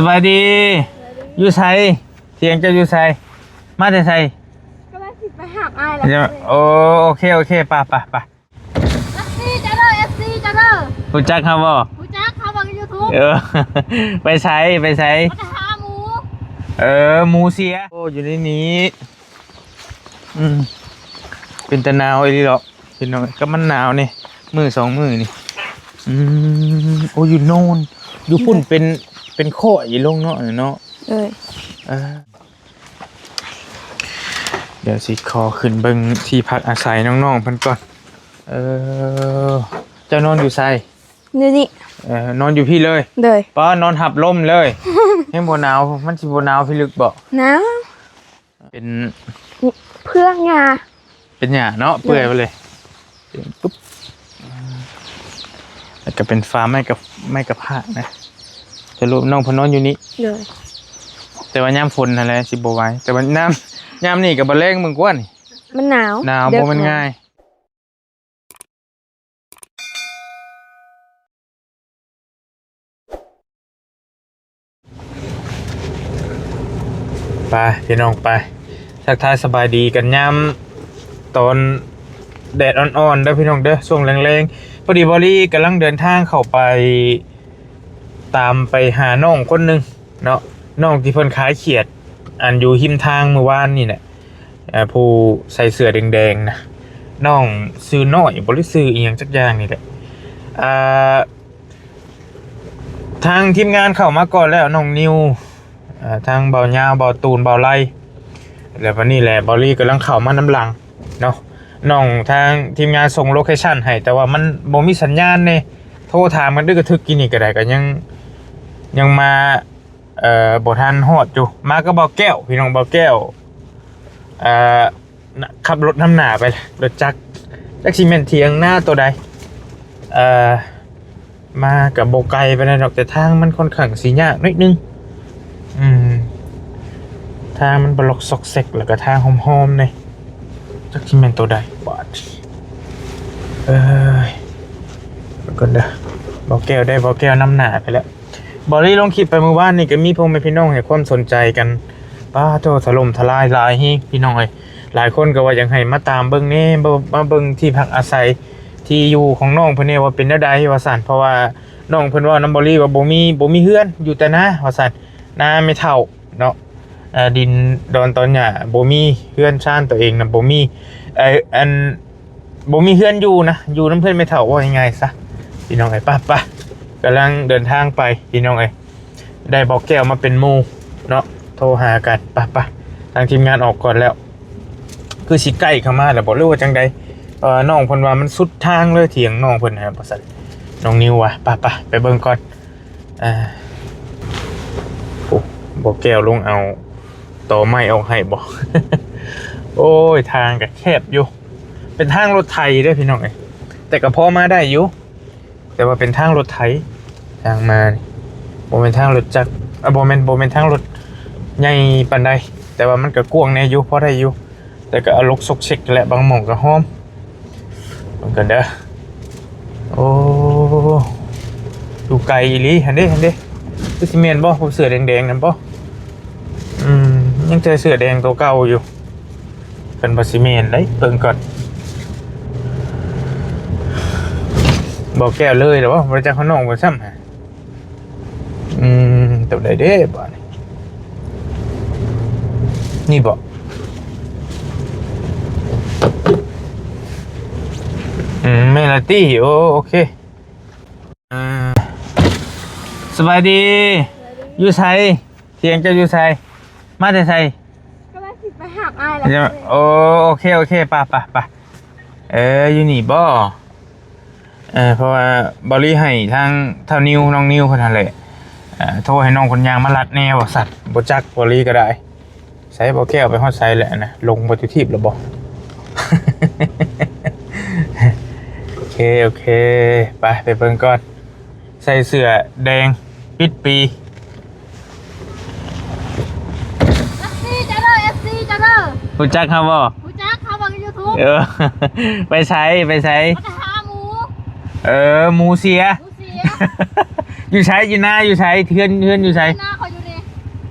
ສະບາຍດີ. ຢູ່ໃສ? ທ່ຽງເຈົ້າຢູ່ໃສ? ມາແຕ່ໃສ? ກຳລັງຊິໄປຫາອ້າຍແລ້ວ. ໂອ ໂອເຄ ໂອເຄ ໄປ ໄປ ໄປ. ເອັຟຊີເຈົ້າເດີ ເອັຟຊີເຈົ້າເດີ. ຮູ້ຈັກເຮົາບໍ່? ຮູ້ຈັກ ເຮົາເບິ່ງຢູທູບ. ເອີ ໄປໃສ? ໄປໃສ? ມາຫາໝູ. ເອີ ໝູເສຍ. ໂອ້ ຢູ່ໃນນີ້. ອືມ ເປັນຕາໜາວອີ່ຫຼີດອກ ພີ່ນ້ອງ. ກໍມັນໜາວນີ້ ມື້ສອງມື້ນີ້. ອືມ ໂອ້ ຢູ່ໂນນ ຢູ່ພຸ້ນເປັນ ເປັນຄ້ອຍລົງເນາະ ເນາະ. ເອີ ເອີ ດຽວຊິຂໍຂຶ້ນເບິ່ງທີ່ພັກອາໄສນ້ອງໆເພິ່ນກ່ອນ. ເອີ ເຈົ້ານອນຢູ່ໃສ? ຢູ່ນີ້. ເອີ ນອນຢູ່ພີ້ເລີຍ? ໂດຍ. ປ້າ ນອນຮັບລົມເລີຍ. ແຮງບໍ່ໜາວ? ມັນຊິບໍ່ໜາວພິລຶກບໍ່? ໜາວ. ເປັນເຜືອກຫຍ້າ ເປັນຫຍ້າເນາະ. ໂດຍ. ເປື່ອຍໄປເລີຍ. ເປັນປຸບ ແລ້ວກໍເປັນຝາໄມ້ກັບ ໄມ້ກັບພາກນະ. ສະຫຼຸບນ້ອງເພິ່ນນອນຢູ່ນີ້? ໂດຍ. ແຕ່ວ່າຍາມຝົນຫັ້ນແຫຼະຊິບໍ່ໄຫວ ແຕ່ວ່າຍາມ ຍາມນີ້ກໍບໍ່ແລງເບິ່ງກວ່ານີ້. ມັນໜາວ. ໜາວ ບໍ່ແມ່ນງ່າຍ. ໄປ ພີ່ນ້ອງ ໄປ ທັກທາຍສະບາຍດີກັນຍາມຕອນແດດອ່ອນໆເດີພີ່ນ້ອງເດີ ຊ່ວງແລງໆ. ພໍດີເບົາລີກຳລັງເດີນທາງເຂົ້າໄປ ຕາມໄປຫານ້ອງຄົນໜຶ່ງເນາະ ນ້ອງທີ່ເພິ່ນຂາຍຂຽດ ອັນຢູ່ຮິມທາງມື້ວານນີ້ແຫຼະ. ເອີ ຜູ້ໃສ່ເສື້ອແດງໆນະ ນ້ອງຊື່ນ້ອຍບໍ ຫຼືຊື່ອີ່ຫຍັງຈັກຢ່າງນີ້ແຫຼະ. ອ່າ ທາງທີມງານເຂົ້າມາກ່ອນແລ້ວ ນ້ອງນິວ ເອີ ທາງເບົາຍາວ ເບົາຕູນ ເບົາໄລ ແລ້ວບັດນີ້ແຫຼະ ເບົາລີກຳລັງເຂົ້າມານຳຫຼັງເນາະ. ນ້ອງ ທາງທີມງານສົ່ງໂລເຄຊັນໃຫ້ ແຕ່ວ່າມັນບໍ່ມີສັນຍານເດ້ ໂທຖາມກັນດຶກກະທຶກກີ້ນີ້ກໍໄດ້ ກໍຍັງ ຍັງມາ ເອີ ບໍ່ທັນຮອດຢູ່. ມາກັບເບົາແກ້ວ ພີ່ນ້ອງ ເບົາແກ້ວ ເອີ ນະ ຂັບລົດນຳໜ້າໄປ ລົດຈັກ ຈັກຊິແມ່ນຖຽງນາໂຕໃດ. ເອີ ມາກໍບໍ່ໄກປານໃດດອກ ແຕ່ທາງມັນຄ່ອນຂ້າງຊິຍາກໜ້ອຍໜຶ່ງ. ອືມ ທາງມັນບະລັອກຊອກແຊກ ແລ້ວກໍທາງຫ້ອມໆແດ່ ຈັກຊິແມ່ນໂຕໃດບາດ. ເອີຍ ກ່ອນເດີ ເບົາແກ້ວໄດ້ ເບົາແກ້ວນຳໜ້າໄປແລ້ວ. ເບົາລີລົງຄລິບໄປມື້ວານນີ້ ກໍມີພໍ່ແມ່ພີ່ນ້ອງໃຫ້ຄວາມສົນໃຈກັນ ປ້າໂທ້ ຖະຫຼົ່ມທະລາຍຫຼາຍແຮງ ພີ່ນ້ອງເອີຍ. ຫຼາຍຄົນກໍວ່າຢາກໃຫ້ມາຕາມເບິ່ງແດ່ ມາເບິ່ງທີ່ພັກອາໄສ ທີ່ຢູ່ຂອງນ້ອງເພິ່ນແດ່ ວ່າເປັນແນວໃດວ່າຊັ້ນ. ເພາະວ່ານ້ອງເພິ່ນເວົ້ານຳເບົາລີວ່າ ບໍ່ມີ ບໍ່ມີເຮືອນ ຢູ່ແຕ່ນາວ່າຊັ້ນ ນາແມ່ເຖົ້າເນາະ. ເອີ ດິນດອນຕອນຫຍ້າ ບໍ່ມີເຮືອນຊານຕົວເອງນະ ບໍ່ມີ ເອີ ອັນ ບໍ່ມີເຮືອນຢູ່ນະ ຢູ່ນຳເພື່ອນແມ່ເຖົ້າ ເວົ້າງ່າຍໆຊະ ພີ່ນ້ອງເອີຍ. ໄປໆ ກຳລັງເດີນທາງໄປ ພີ່ນ້ອງເອີຍ. ໄດ້ເບົາແກ້ວມາເປັນໝູ່ເນາະ ໂທຫາກັນ. ໄປໆ ທາງທີມງານອອກກ່ອນແລ້ວ ຄືຊິໃກ້ເຂົ້າມາແລ້ວບໍ ຫຼືວ່າຈັ່ງໃດ? ເອີ ນ້ອງເພິ່ນວ່າມັນສຸດທາງເລີຍ ຖຽງນ້ອງເພິ່ນຫັ້ນ ວ່າຊັ້ນ ນ້ອງນິວວ່າ. ໄປໆ ໄປເບິ່ງກ່ອນ. ອ່າ ໂອ້ ບໍ່ແກ້ວລົງເອົາຕໍໄມ້ອອກໃຫ້ບໍ? ໂອ້ຍ ທາງກໍແຄບຢູ່ ເປັນທາງລົດໄຖເດ້ ພີ່ນ້ອງເອີຍ. ແຕ່ກໍພໍມາໄດ້ຢູ່ ແຕ່ວ່າເປັນທາງລົດໄຖ ທາງມານີ້ ບໍ່ແມ່ນທາງລົດຈັກ ເອີ ບໍ່ແມ່ນ ບໍ່ແມ່ນທາງລົດໃຫຍ່ປານໃດ ແຕ່ວ່າມັນກໍກວ້າງແດ່ຢູ່ ພໍໄດ້ຢູ່. ແຕ່ກໍອາລົກຊອກເຊັກແຫຼະ ບາງໝ່ອງກໍຫອມ. ເບິ່ງກັນເດີ. ໂອ້ ຢູ່ໄກອີ່ຫຼີ. ຫັ້ນເດ້ ຫັ້ນເດ້ ຄືຊິແມ່ນບໍ່? ຜູ້ເສື້ອແດງໆນັ້ນບໍ່? ອືມ ຍັງໃສ່ເສື້ອແດງໂຕເກົ່າຢູ່. ເພິ່ນວ່າຊິແມ່ນໄດ໋ ເບິ່ງກ່ອນ. ບໍ່ແກ້ວເລີຍແລ້ວບໍ່? ບໍ່ໄດ້ຈັກເຮົານ້ອງບໍ່ຊ້ຳຫາ. ອືມ ໂຕໃດເດ້ບາດນີ້? ນີ້ບໍ? ອືມ ແມ່ນລະຕິ. ໂອ ໂອເຄ. ອ່າ ສະບາຍດີ. ຢູ່ໃສ? ທ່ຽງເຈົ້າຢູ່ໃສ? ມາແຕ່ໃສ? ກຳລັງຊິໄປຫາອ້າຍແລ້ວ. ໂອ ໂອເຄ ໂອເຄ ໄປ ໄປ ໄປ. ເອີ ຢູ່ນີ້ບໍ? ເອີ ເພາະວ່າເບົາລີໃຫ້ທາງທ້າວນິວ ນ້ອງນິວເພິ່ນຫັ້ນແຫຼະ ເອີ ໂທໃຫ້ນ້ອງເພິ່ນຍ່າງມາລັດແດ່ວ່າຊັ້ນ. ບໍ່ຈັກ ເບົາລີກໍໄດ້. ໃສ ບໍ່ແກ້ວໄປຮອດໃສແລ້ວນະ? ລົງໄປຈຸທີບແລ້ວບໍ່? ໂອເຄ ໂອເຄ ໄປ ໄປເບິ່ງກ່ອນ. ໃສ່ເສື້ອແດງປິດປີ. ເອັຟຊີເຈົ້າເດີ ເອັຟຊີເຈົ້າເດີ. ຮູ້ຈັກເຮົາບໍ່? ຮູ້ຈັກ ເຮົາເບິ່ງຢູທູບ. ເອີ ໄປໃສ ໄປໃສ? ມາຫາໝູ. ເອີ ໝູເສຍ ໝູເສຍ. ຢູ່ໃສ? ຢູ່ນາຢູ່ໃສ? ເຮືອນ ເຮືອນຢູ່ໃສ? ນາເຂົາຢູ່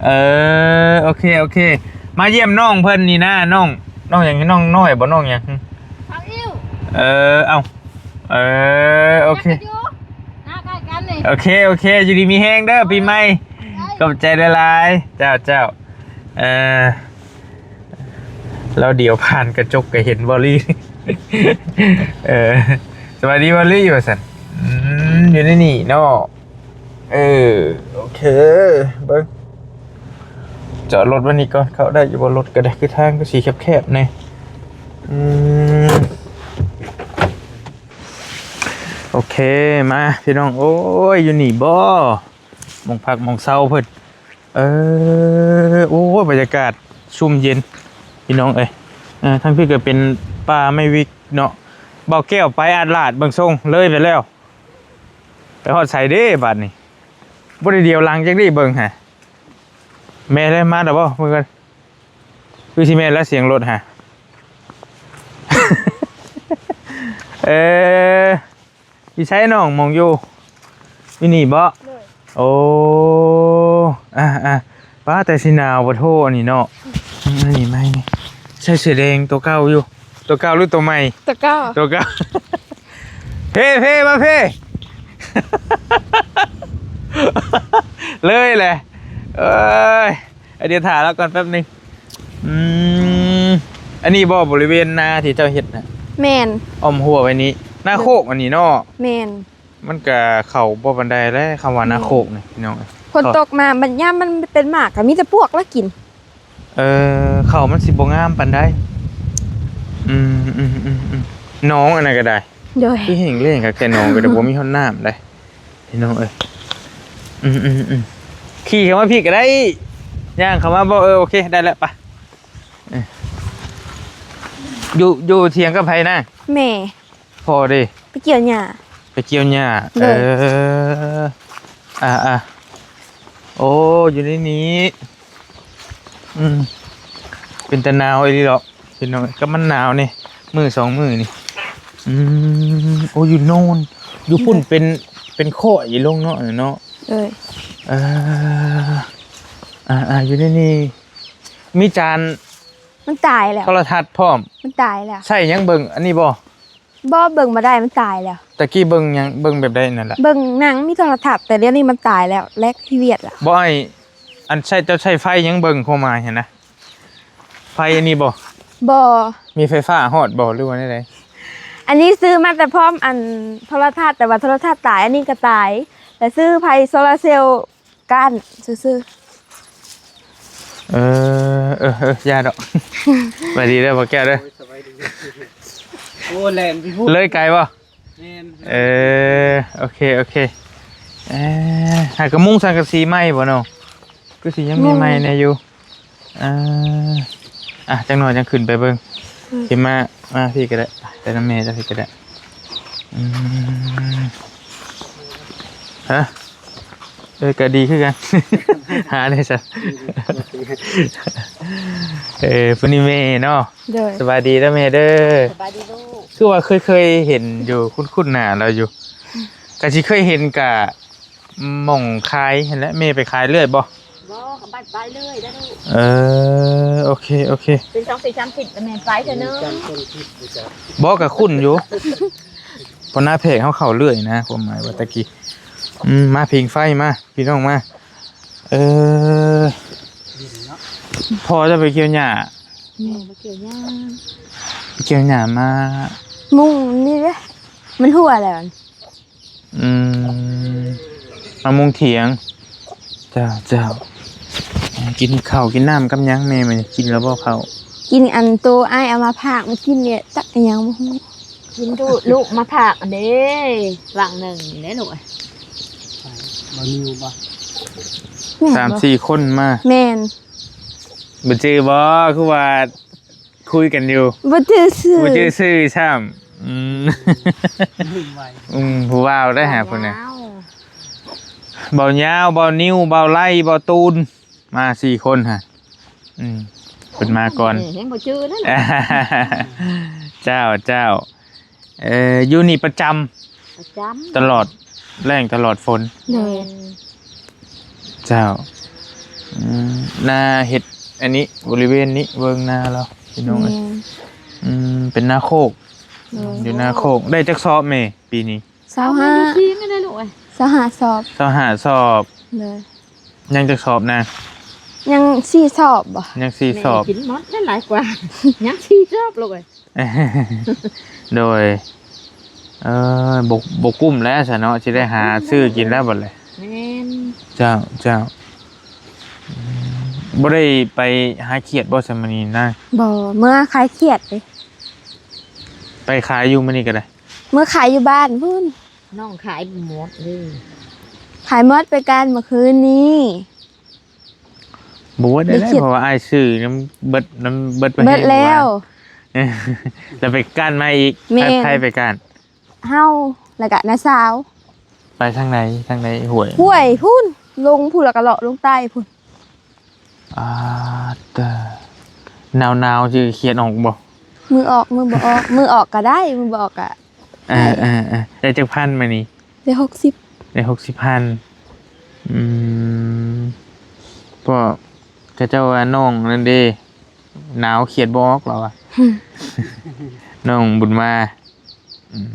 ເອີ ໂອເຄ ໂອເຄ ມາຢ້ຽມນ້ອງເພິ່ນນີ້ນາ ນ້ອງ ນ້ອງຫຍັງ? ນ້ອງນ້ອຍບໍ່? ນ້ອງຫຍັງ? ເອີ ເອົ້າ ເອີ ໂອເຄ ໂອເຄ ຢູ່ດີມີແຮງເດີ ປີໃໝ່ ຂອບໃຈຫຼາຍໆ ເຈົ້າ ເຈົ້າ ເອີ ລາວດຽວຜ່ານກະຈົກກະເຫັນບໍລີ ເອີ ສະບາຍດີບໍລີ ວ່າຊັ້ນ ອືມ ຢູ່ໃນນີ້ເນາະ ເອີ ໂອເຄ ເບິ່ງ ຈອດລົດໄວ້ນີ້ກ່ອນ ເຂົ້າໄດ້ຢູ່ບໍ່? ລົດກະໄດ້ ຄືທາງຄືຊິແຄບໆແດ່ ອືມ ໂອເຄ ມາພີ່ນ້ອງ ໂອ້ຍ ຢູ່ນີ້ບໍ່? ໝ່ອງພັກໝ່ອງເຊົາເພິ່ນ ເອີ ໂອ້ຍ ບັນຍາກາດຊຸ່ມເຢັນພີ່ນ້ອງເອີຍ ເອີ ທາງພີ້ກະເປັນປ່າໄມ້ວິກເນາະ ບ່າວແກ້ວໄປອາດລາດເບິ່ງຊົງເລີຍໄປແລ້ວ ໄປຮອດໃສເດ້ບາດນີ້ ບໍ່ໄດ້ດຽວຫຼັງຈັກດີ້ເບິ່ງຫາ ແມ່ນແລ້ວ ມາແລ້ວບໍ່? ເບິ່ງກ່ອນ ຄືຊິແມ່ນແລ້ວ ສຽງລົດຫາ ເອີ ຢູ່ໃສນ້ອງ? ໝ່ອງຢູ່ ຢູ່ນີ້ບໍ່? ໂດຍ ໂອ້ ອ່າໆ ປ້າ ແຕ່ຊິໜາວປະໂທ ອັນນີ້ເນາະ ອືມ ອັນນີ້ໃໝ່ນີ້ ໃສ່ເສື້ອແດງຕົວເກົ່າຢູ່ ຕົວເກົ່າຫຼືຕົວໃໝ່? ຕົວເກົ່າ ຕົວເກົ່າ ເພ ເພ ມາເພ ເລີຍແຫຼະ ເອີຍ ດຽວຖ້າລາວກ່ອນແປັບໜຶ່ງ ອືມ ອັນນີ້ບໍ່ ບໍລິເວນນາທີ່ເຈົ້າເຮັດນະ? ແມ່ນ ອ້ອມຮົ້ວໄວ້ນີ້ ນາໂຄກອັນນີ້ເນາະ? ແມ່ນ ມັນກະເຂົ້າບໍ່ປານໃດແຫຼະ ຄຳວ່ານາໂຄກນີ້ພີ່ນ້ອງເອີຍ ຝົນຕົກມາ ບັດຍາມມັນເປັນໝາກກະມີແຕ່ປວກລະກິນ ເອີ ເຂົ້າມັນຊິບໍ່ງາມປານໃດ ອືມ ໜອງອັນນັ້ນກະໄດ້ ໂດຍ ຄືແຫ້ງແລ້ງຄັກແທ້ ໜອງກະໄດ້ ບໍ່ມີຮອດນ້ຳໃດ ພີ່ນ້ອງເອີຍ ອືມໆໆ ຂີ່ເຂົ້າມາພີ້ກະໄດ້ ຍ່າງເຂົ້າມາບໍ່? ເອີ ໂອເຄ ໄດ້ແລ້ວ ໄປ ເອີ ຢູ່ ຢູ່ຖຽງກັບໃຜນະ? ແມ່ ພໍ່ເດ້? ໄປກ່ຽວຫຍ້າ ໄປກ່ຽວຫຍ້າ ໂດຍ ເອີ ອ່າໆ ໂອ້ ຢູ່ໃນນີ້ ອືມ ເປັນຕາໜາວອີ່ຫຼີດອກ ພີ່ນ້ອງ ກະມັນໜາວນີ້ ມື້ສອງມື້ນີ້ ອືມ ໂອ້ ຢູ່ໂນນ ຢູ່ພຸ້ນເປັນ ເປັນຄ້ອຍລົງເນາະ ເນາະ ເອີຍ ເອີ ອ່າໆ ຢູ່ໃນນີ້ ມີຈານ ມັນຕາຍແລ້ວ ໂທລະທັດພ້ອມ ມັນຕາຍແລ້ວ ໃຊ້ຫຍັງເບິ່ງ ອັນນີ້ບໍ່? ບໍ່ ເບິ່ງບໍ່ໄດ້ ມັນຕາຍແລ້ວ ຕະກີ້ເບິ່ງຫຍັງ ເບິ່ງແບບໃດນັ້ນລະ? ເບິ່ງໜັງ ມີໂທລະທັດ ແຕ່ດຽວນີ້ມັນຕາຍແລ້ວ ແລກພິວຽດລະ ບໍ່ ອ້າຍ ອັນໃຊ້ ເຈົ້າໃຊ້ໄຟຫຍັງເບິ່ງ ຄວາມໝາຍຫັ້ນນະ ໄຟອັນນີ້ບໍ່? ບໍ່ ມີໄຟຟ້າຮອດບໍ່ ຫຼືວ່າແນວໃດ? ອັນນີ້ຊື້ມາແຕ່ພ້ອມອັນໂທລະທັດ ແຕ່ວ່າໂທລະທັດຕາຍ ອັນນີ້ກະຕາຍ ແລະຊື້ໄຟໂຊລາເຊວ ກ້ານຊື່ໆ ເອີ ເອີ ເອີ ຢ່າດອກ ສະບາຍດີເດີ ບໍ່ແກ້ວເດີ ໂອ້ ແລ່ນໄປພຸ້ນ ເລີຍໄກບໍ່? ແມ່ນ ເອີ ໂອເຄ ໂອເຄ ເອີ ຫາກະມຸງສັງກະສີໃໝ່ບໍ່ນ້ອງ? ຄືຊິຍັງມີໃໝ່ແດ່ຢູ່ ອ່າ ອ່ະ ຈັກໜ້ອຍຈັ່ງຂຶ້ນໄປເບິ່ງ ອືມ ຂຶ້ນມາ ມາພີ້ກະໄດ້ ໄປນຳແມ່ເຈົ້າພີ້ກະໄດ້ ອືມ ຮະ ເອີ ກະດີຄືກັນ ຫາໄດ້ຊະ ເອີ ຜູ້ນີ້ແມ່ເນາະ ໂດຍ ສະບາຍດີເດີແມ່ເດີ ສະບາຍດີລູກ ຄືວ່າເຄີຍ ເຄີຍເຫັນຢູ່ ຄຸ້ນໆໜ້າລາວຢູ່ ກະຊິເຄີຍເຫັນກະ ໝ່ອງຂາຍຫັ້ນແຫຼະ ແມ່ໄປຂາຍເລື້ອຍບໍ່? ບໍ່ ກະໄປ ໄປເລື້ອຍເດີລູກ ເອີ ໂອເຄ ໂອເຄ ເປັນສອງສີ່ສາມສິບແມ່ໄປເທື່ອໜຶ່ງ ບໍ່ ກະຄຸ້ນຢູ່ ເພາະນາແພກເຮົາເຂົ້າເລື້ອຍນະ ຄວາມໝາຍວ່າຕະກີ້ ອືມ ມາຜິງໄຟມາ ພີ່ນ້ອງມາ ເອີ ພໍ່ເຈົ້າໄປກ່ຽວຫຍ້າ ແມ່ໄປກ່ຽວຫຍ້າ ໄປກ່ຽວຫຍ້າມາ ມຸງນີ້ເດ້ ມັນຮົ່ວແລ້ວ ອືມ ມາມຸງຖຽງ ເຈົ້າ ເຈົ້າ ກິນເຂົ້າກິນນ້ຳກັບຫຍັງແມ່ມື້ນີ້ ກິນແລ້ວບໍ່ເຂົ້າ? ກິນອັນໂຕອ້າຍເອົາມາຝາກມາກິນນີ້ ຈັກອີ່ຫຍັງບໍ່ຮູ້ ກິນດູລູກມາຝາກອັນເດ້ ຫວ່າງໜຶ່ງເດ້ລູກ ບໍ່ມີຢູ່ບໍ່? ແມ່ນບໍ່? ສາມສີ່ຄົນມາ ແມ່ນ ບໍ່ຈື່ບໍ່? ຄືວ່າ ຄຸຍກັນຢູ່ ບໍ່ຈື່ຊື່ ບໍ່ຈື່ຊື່ຊ້ຳ ອືມ ອືມ ຜູ້ບ່າວໄດ້ຫາຜູ້ນັ້ນ ບ່າວຍາວ ບ່າວນິວ ບ່າວໄລ ບ່າວຕູນ ມາສີ່ຄົນຫະ ອືມ ເພິ່ນມາກ່ອນ ແຮງບໍ່ຈື່ນັ້ນ ເຈົ້າ ເຈົ້າ ເອີ ຢູ່ນີ້ປະຈຳ ປະຈຳ ຕະຫຼອດແລ້ງຕະຫຼອດຝົນ ໂດຍ ເຈົ້າ ອືມ ນາເຮັດອັນນີ້ ບໍລິເວນນີ້ ເບິ່ງນາລາວ ພີ່ນ້ອງເອີຍ. ແມ່ນ ອືມ ເປັນນາໂຄກ ໂດຍ ຢູ່ນາໂຄກ. ໄດ້ຈັກສອບແມ່ປີນີ້? ຊາວຫ້າ ເອົາໄປຂີ້ມັນໄດ້ລູກເອີຍ ຊາວຫ້າສອບ ຊາວຫ້າສອບ. ໂດຍ ຍັງຈັກສອບນາ? ຍັງສີ່ສອບບໍ່? ຍັງສີ່ສອບ. ແມ່ກິນໝົດແລ້ວຫຼາຍກວ່າ ຍັງສີ່ສອບລູກເອີຍ. ໂດຍ ເອີ ບໍ່ ບໍ່ກຸ້ມແລ້ວຊະເນາະ ຊິໄດ້ຫາຊື້ກິນແລ້ວບັດນີ້. ແມ່ນ ເຈົ້າ ເຈົ້າ. ອືມ ບໍ່ໄດ້ໄປຫາຂຽດບໍ່ຊະມື້ນີ້ນາ? ບໍ່ ເມືອຂາຍຂຽດເດ້. ໄປຂາຍຢູ່ມື້ນີ້ກໍໄດ້? ເມືອຂາຍຢູ່ບ້ານພຸ້ນ. ນ້ອງຂາຍໝົດເລີຍ ຂາຍໝົດໄປການເມື່ອຄືນນີ້. ບໍ່ເບິດໄດ້ ໄດ້ຂຽດ ເພາະວ່າອ້າຍຊື້ນຳເບິດ ນຳເບິດໄປ ເບິດແລ້ວ ແລ້ວໄປກ້ານມາອີກ. ແມ່ນ ໃຜໄປກ້ານ? ເຮົາ ແລ້ວກະນ້າສາວ. ໄປທາງໃດ? ທາງໃດ? ຫ້ວຍ ຫ້ວຍພຸ້ນ ລົງພຸ້ນ ແລ້ວກະເລາະລົງໃຕ້ພຸ້ນ. ອາ ຕາ ໜາວໆ ຊິຂຽດອອກບໍ່? ມືອອກ ມືບໍ່ອອກ ມືອອກກະໄດ້ ມືບໍ່ອອກກະ ເອີ ເອີ ເອີ ໄດ້ຈັກພັນມື້ນີ້? ໄດ້ຫົກສິບ ໄດ້ຫົກສິບພັນ. ອືມ ເພາະເຂົາເຈົ້າວ່ານ້ອງນັ້ນເດ້ ໜາວຂຽດບໍ່ອອກ ລາວວ່າ ນ້ອງບຸນມາ. ອືມ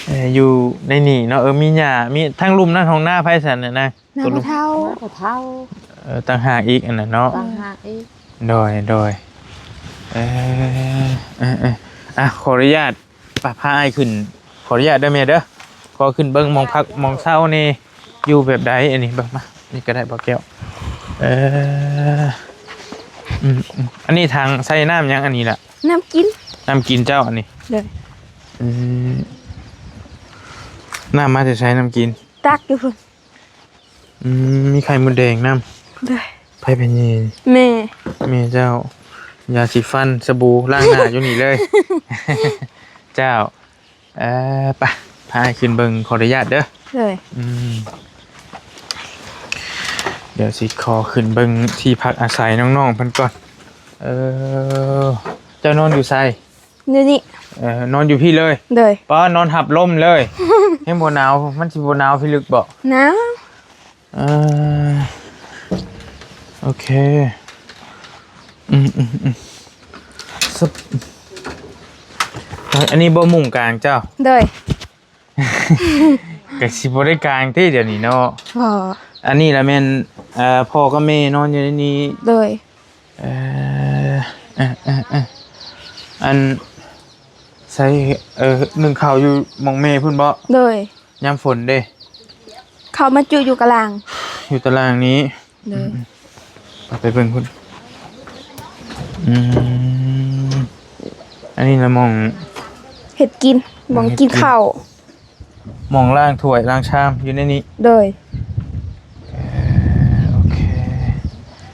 ເອີ ຢູ່ໃນນີ້ເນາະ ເອີ ມີຫຍ້າ ມີທາງລຸ່ມນັ້ນ ຫ້ອງນາໃຜຊັ້ນນະ? ນາພໍ່ເຖົ້າ ນາພໍ່ເຖົ້າ ເອີ ຕ່າງຫາກອີກອັນນັ້ນເນາະ ຕ່າງຫາກອີກ. ໂດຍ ໂດຍ ເອີ ເອີ ເອີ ອ່ະ ຂໍອະນຸຍາດ ປະ ພາອ້າຍຂຶ້ນ ຂໍອະນຸຍາດເດີແມ່ເດີ ຂໍຂຶ້ນເບິ່ງໝ່ອງພັກໝ່ອງເຊົາແດ່ ຢູ່ແບບໃດ? ອັນນີ້ເບິ່ງມາ ນີ້ກໍໄດ້ບໍ່ແກ້ວ. ເອີ ອືມ ອືມ ອັນນີ້ຖັງໃສ່ນ້ຳຫຍັງອັນນີ້ລະ? ນ້ຳກິນ ນ້ຳກິນເຈົ້າອັນນີ້. ໂດຍ ອືມ ນ້ຳມາແຕ່ໃສ? ນ້ຳກິນ ຕັກຢູ່ພຸ້ນ. ອືມ ມີໄຂ່ມົດແດງນຳ. ໂດຍ ໃຜເປັນແມ່? ແມ່ ແມ່ເຈົ້າ. ຢາສີຟັນ ສະບູ ລ້າງໜ້າຢູ່ນີ້ເລີຍ ເຈົ້າ. ເອີ ໄປ ພາຂຶ້ນເບິ່ງ ຂໍອະນຸຍາດເດີ. ໂດຍ ອືມ ດຽວຊິຂໍຂຶ້ນເບິ່ງທີ່ພັກອາໄສນ້ອງໆເພິ່ນກ່ອນ. ເອີ ເຈົ້ານອນຢູ່ໃສ? ຢູ່ນີ້ ເອີ ນອນຢູ່ພີ້ເລີຍ. ໂດຍ ປ້າ ນອນຮັບລົມເລີຍ ແຮງບໍ່ໜາວ? ມັນຊິບໍ່ໜາວພິລຶກບໍ່? ໜາວ. ເອີ ໂອເຄ ອືມ ອືມ ອືມ ຊຶບ ເອີ ອັນນີ້ບໍ່ມຸ້ງກາງເຈົ້າ? ໂດຍ ກະຊິບໍ່ໄດ້ກາງຕິດຽວນີ້ເນາະ. ບໍ່ ອັນນີ້ລະແມ່ນ ເອີ ພໍ່ກັບແມ່ນອນຢູ່ໃນນີ້. ໂດຍ ເອີ ເອີ ເອີ ເອີ ອັນ ໃສ່ ເອີ ໜຶ້ງເຂົ້າຢູ່ໝ່ອງແມ່ພຸ້ນບໍ? ໂດຍ ຍາມຝົນເດ້ ເຂົ້າມາຈຸຢູ່ຕາລາງ ຢູ່ຕາລາງນີ້. ໂດຍ ອືມ ໄປ ໄປເບິ່ງພຸ້ນ. ອືມ ອັນນີ້ລະໝ່ອງເຮັດກິນ ໝ່ອງກິນເຂົ້າ. ໝ່ອງລ້າງຖ້ວຍລ້າງຊາມຢູ່ໃນນີ້. ໂດຍ ເອີ ໂອເຄ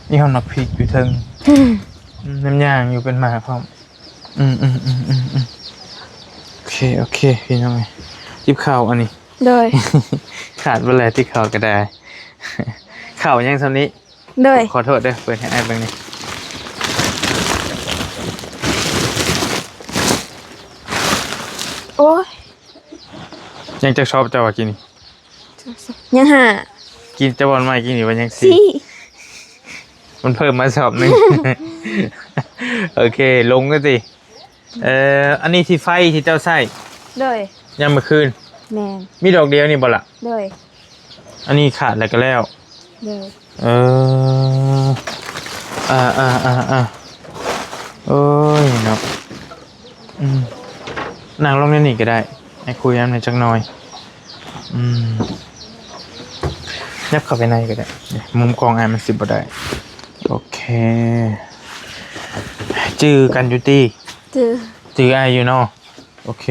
ມີຮອດໝາກພິກຢູ່ເທິງ. ອືມ ອືມ ນ້ຳຍາງຢູ່ເປັນໝາກພ້ອມ. ອືມ ອືມ ອືມ ອືມ ອືມ ໂອເຄ ໂອເຄ ພີ່ນ້ອງເອີຍ ຕິບເຂົ້າອັນນີ້. ໂດຍ ຂາດບໍ່ໄດ້ຕິບເຂົ້າກໍໄດ້ ເຂົ້າຍັງຊ່ຳນີ້. ໂດຍ ຂໍໂທດເດີ ເປີດໃຫ້ອ້າຍເບິ່ງນີ້. ໂອ້ຍ ຍັງຈັກຊອບເຈົ້າວ່າກິນນີ້? ຍັງຫ້າ. ກິນເຈົ້າບ່ອນໃໝ່ກິນນີ້ວ່າຍັງສີ່ ສີ່ ມັນເພີ່ມມາຊອບໜຶ່ງ. ໂອເຄ ລົງກັນຕິ. ເອີ ອັນນີ້ທີ່ໄຟທີ່ເຈົ້າໃຊ້? ໂດຍ ຍາມມື້ຄືນ. ແມ່ນ ມີດອກດຽວນີ້ບໍ່ລະ? ໂດຍ ອັນນີ້ຂາດແລ້ວກໍແລ້ວ. ໂດຍ ເອີ ອ່າໆໆໆ ໂອ້ຍເນາະ. ອືມ ນັ່ງລົງໃນນີ້ກໍໄດ້ ໃຫ້ຄຸຍນຳແດ່ຈັກໜ່ອຍ. ອືມ ຍັບເຂົ້າໄປໃນກໍໄດ້ ມຸມກ້ອງອ້າຍມັນຊິບໍ່ໄດ້. ໂອເຄ ຈື່ກັນຢູ່ຕິ? ຈື່ ຈື່ອ້າຍຢູ່ເນາະ. ໂອເຄ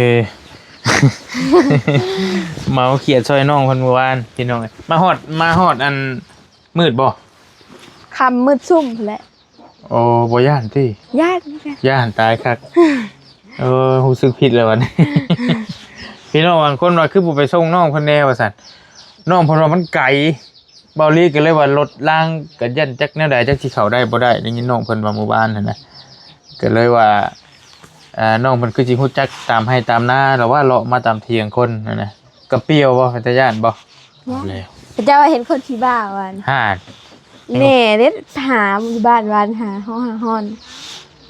ເມົາຂຽດຊ່ອຍນ້ອງເພິ່ນມື້ວານ ພີ່ນ້ອງເອີຍ. ມາຮອດ ມາຮອດອັນມືດບໍ່? ຄ່ຳມືດຊຸ່ມພຸ້ນແຫຼະ. ໂອ້ ບໍ່ຢ້ານຕິ? ຢ້ານຄືກັນ ຢ້ານຕາຍຄັກ. ເອີ ຮູ້ສຶກຜິດແລ້ວບັດນີ້. ພີ່ນ້ອງບາງຄົນວ່າຄືບໍ່ໄປສົ່ງນ້ອງເພິ່ນແດ່ວ່າຊັ້ນ ນ້ອງເພິ່ນວ່າມັນໄກ. ເບົາລີກໍເລີຍວ່າລົດລາງກໍຢ້ານຈັກແນວໃດ ຈັກຊິເຂົ້າໄດ້ບໍ່ໄດ້ ໄດ້ຍິນນ້ອງເພິ່ນວ່າມື້ວານຫັ້ນນະ ກໍເລີຍວ່າ ເອີ ນ້ອງເພິ່ນຄືຊິຮູ້ຈັກຕາມໄຮ່ຕາມນາ ຫຼືວ່າເລາະມາຕາມຖຽງຄົນຫັ້ນນະ. ກະປ່ຽວບໍ່ ເປັນຕາຢ້ານບໍ່? ບໍ່ ເອົາແລ້ວ ເຈົ້າວ່າເຫັນຄົນຂີ້ບ້າວ່າ ຫາ ແມ່ເດ້ ຫາຢູ່ບ້ານວ່າ ຫາຮ້ອງຫາຮ້ອນ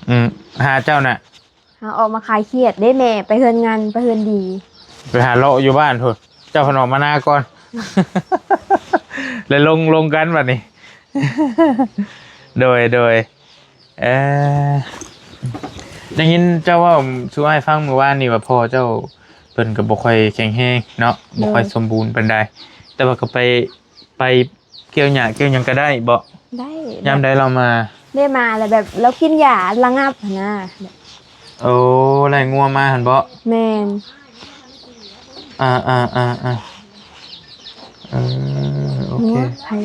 ອືມ ຫາເຈົ້ານະ ຫາອອກມາຄາຍຄຽດເດ້ແມ່ ໄປເຮືອນງານ ໄປເຮືອນດີ ໄປຫາເລາະຢູ່ບ້ານພຸ້ນ ເຈົ້າພັນອອກມານາກ່ອນ ແລ້ວລົງ ລົງກັນບັດນີ້ ໂດຍ ໂດຍ ເອີ ໄດ້ຍິນເຈົ້າເວົ້າສູ່ອ້າຍຟັງມື້ວານນີ້ວ່າ ພໍ່ເຈົ້າເພິ່ນກໍບໍ່ຄ່ອຍແຂງແຮງເນາະ ບໍ່ຄ່ອຍ ໂດຍ ສົມບູນປານໃດ ແຕ່ວ່າກໍໄປ ໄປກ່ຽວຫຍ້າກ່ຽວຫຍັງກໍໄດ້ບໍ? ໄດ້ ຍາມໃດລາວມາ? ໄດ້ມາແລ້ວແບບລາວກິນຢາລະງັບຫັ້ນນະ ໂອ້ ໄລ່ງົວມາຫັ້ນບໍ? ແມ່ນ ອ່າໆໆໆ ເອີ ໂອເຄ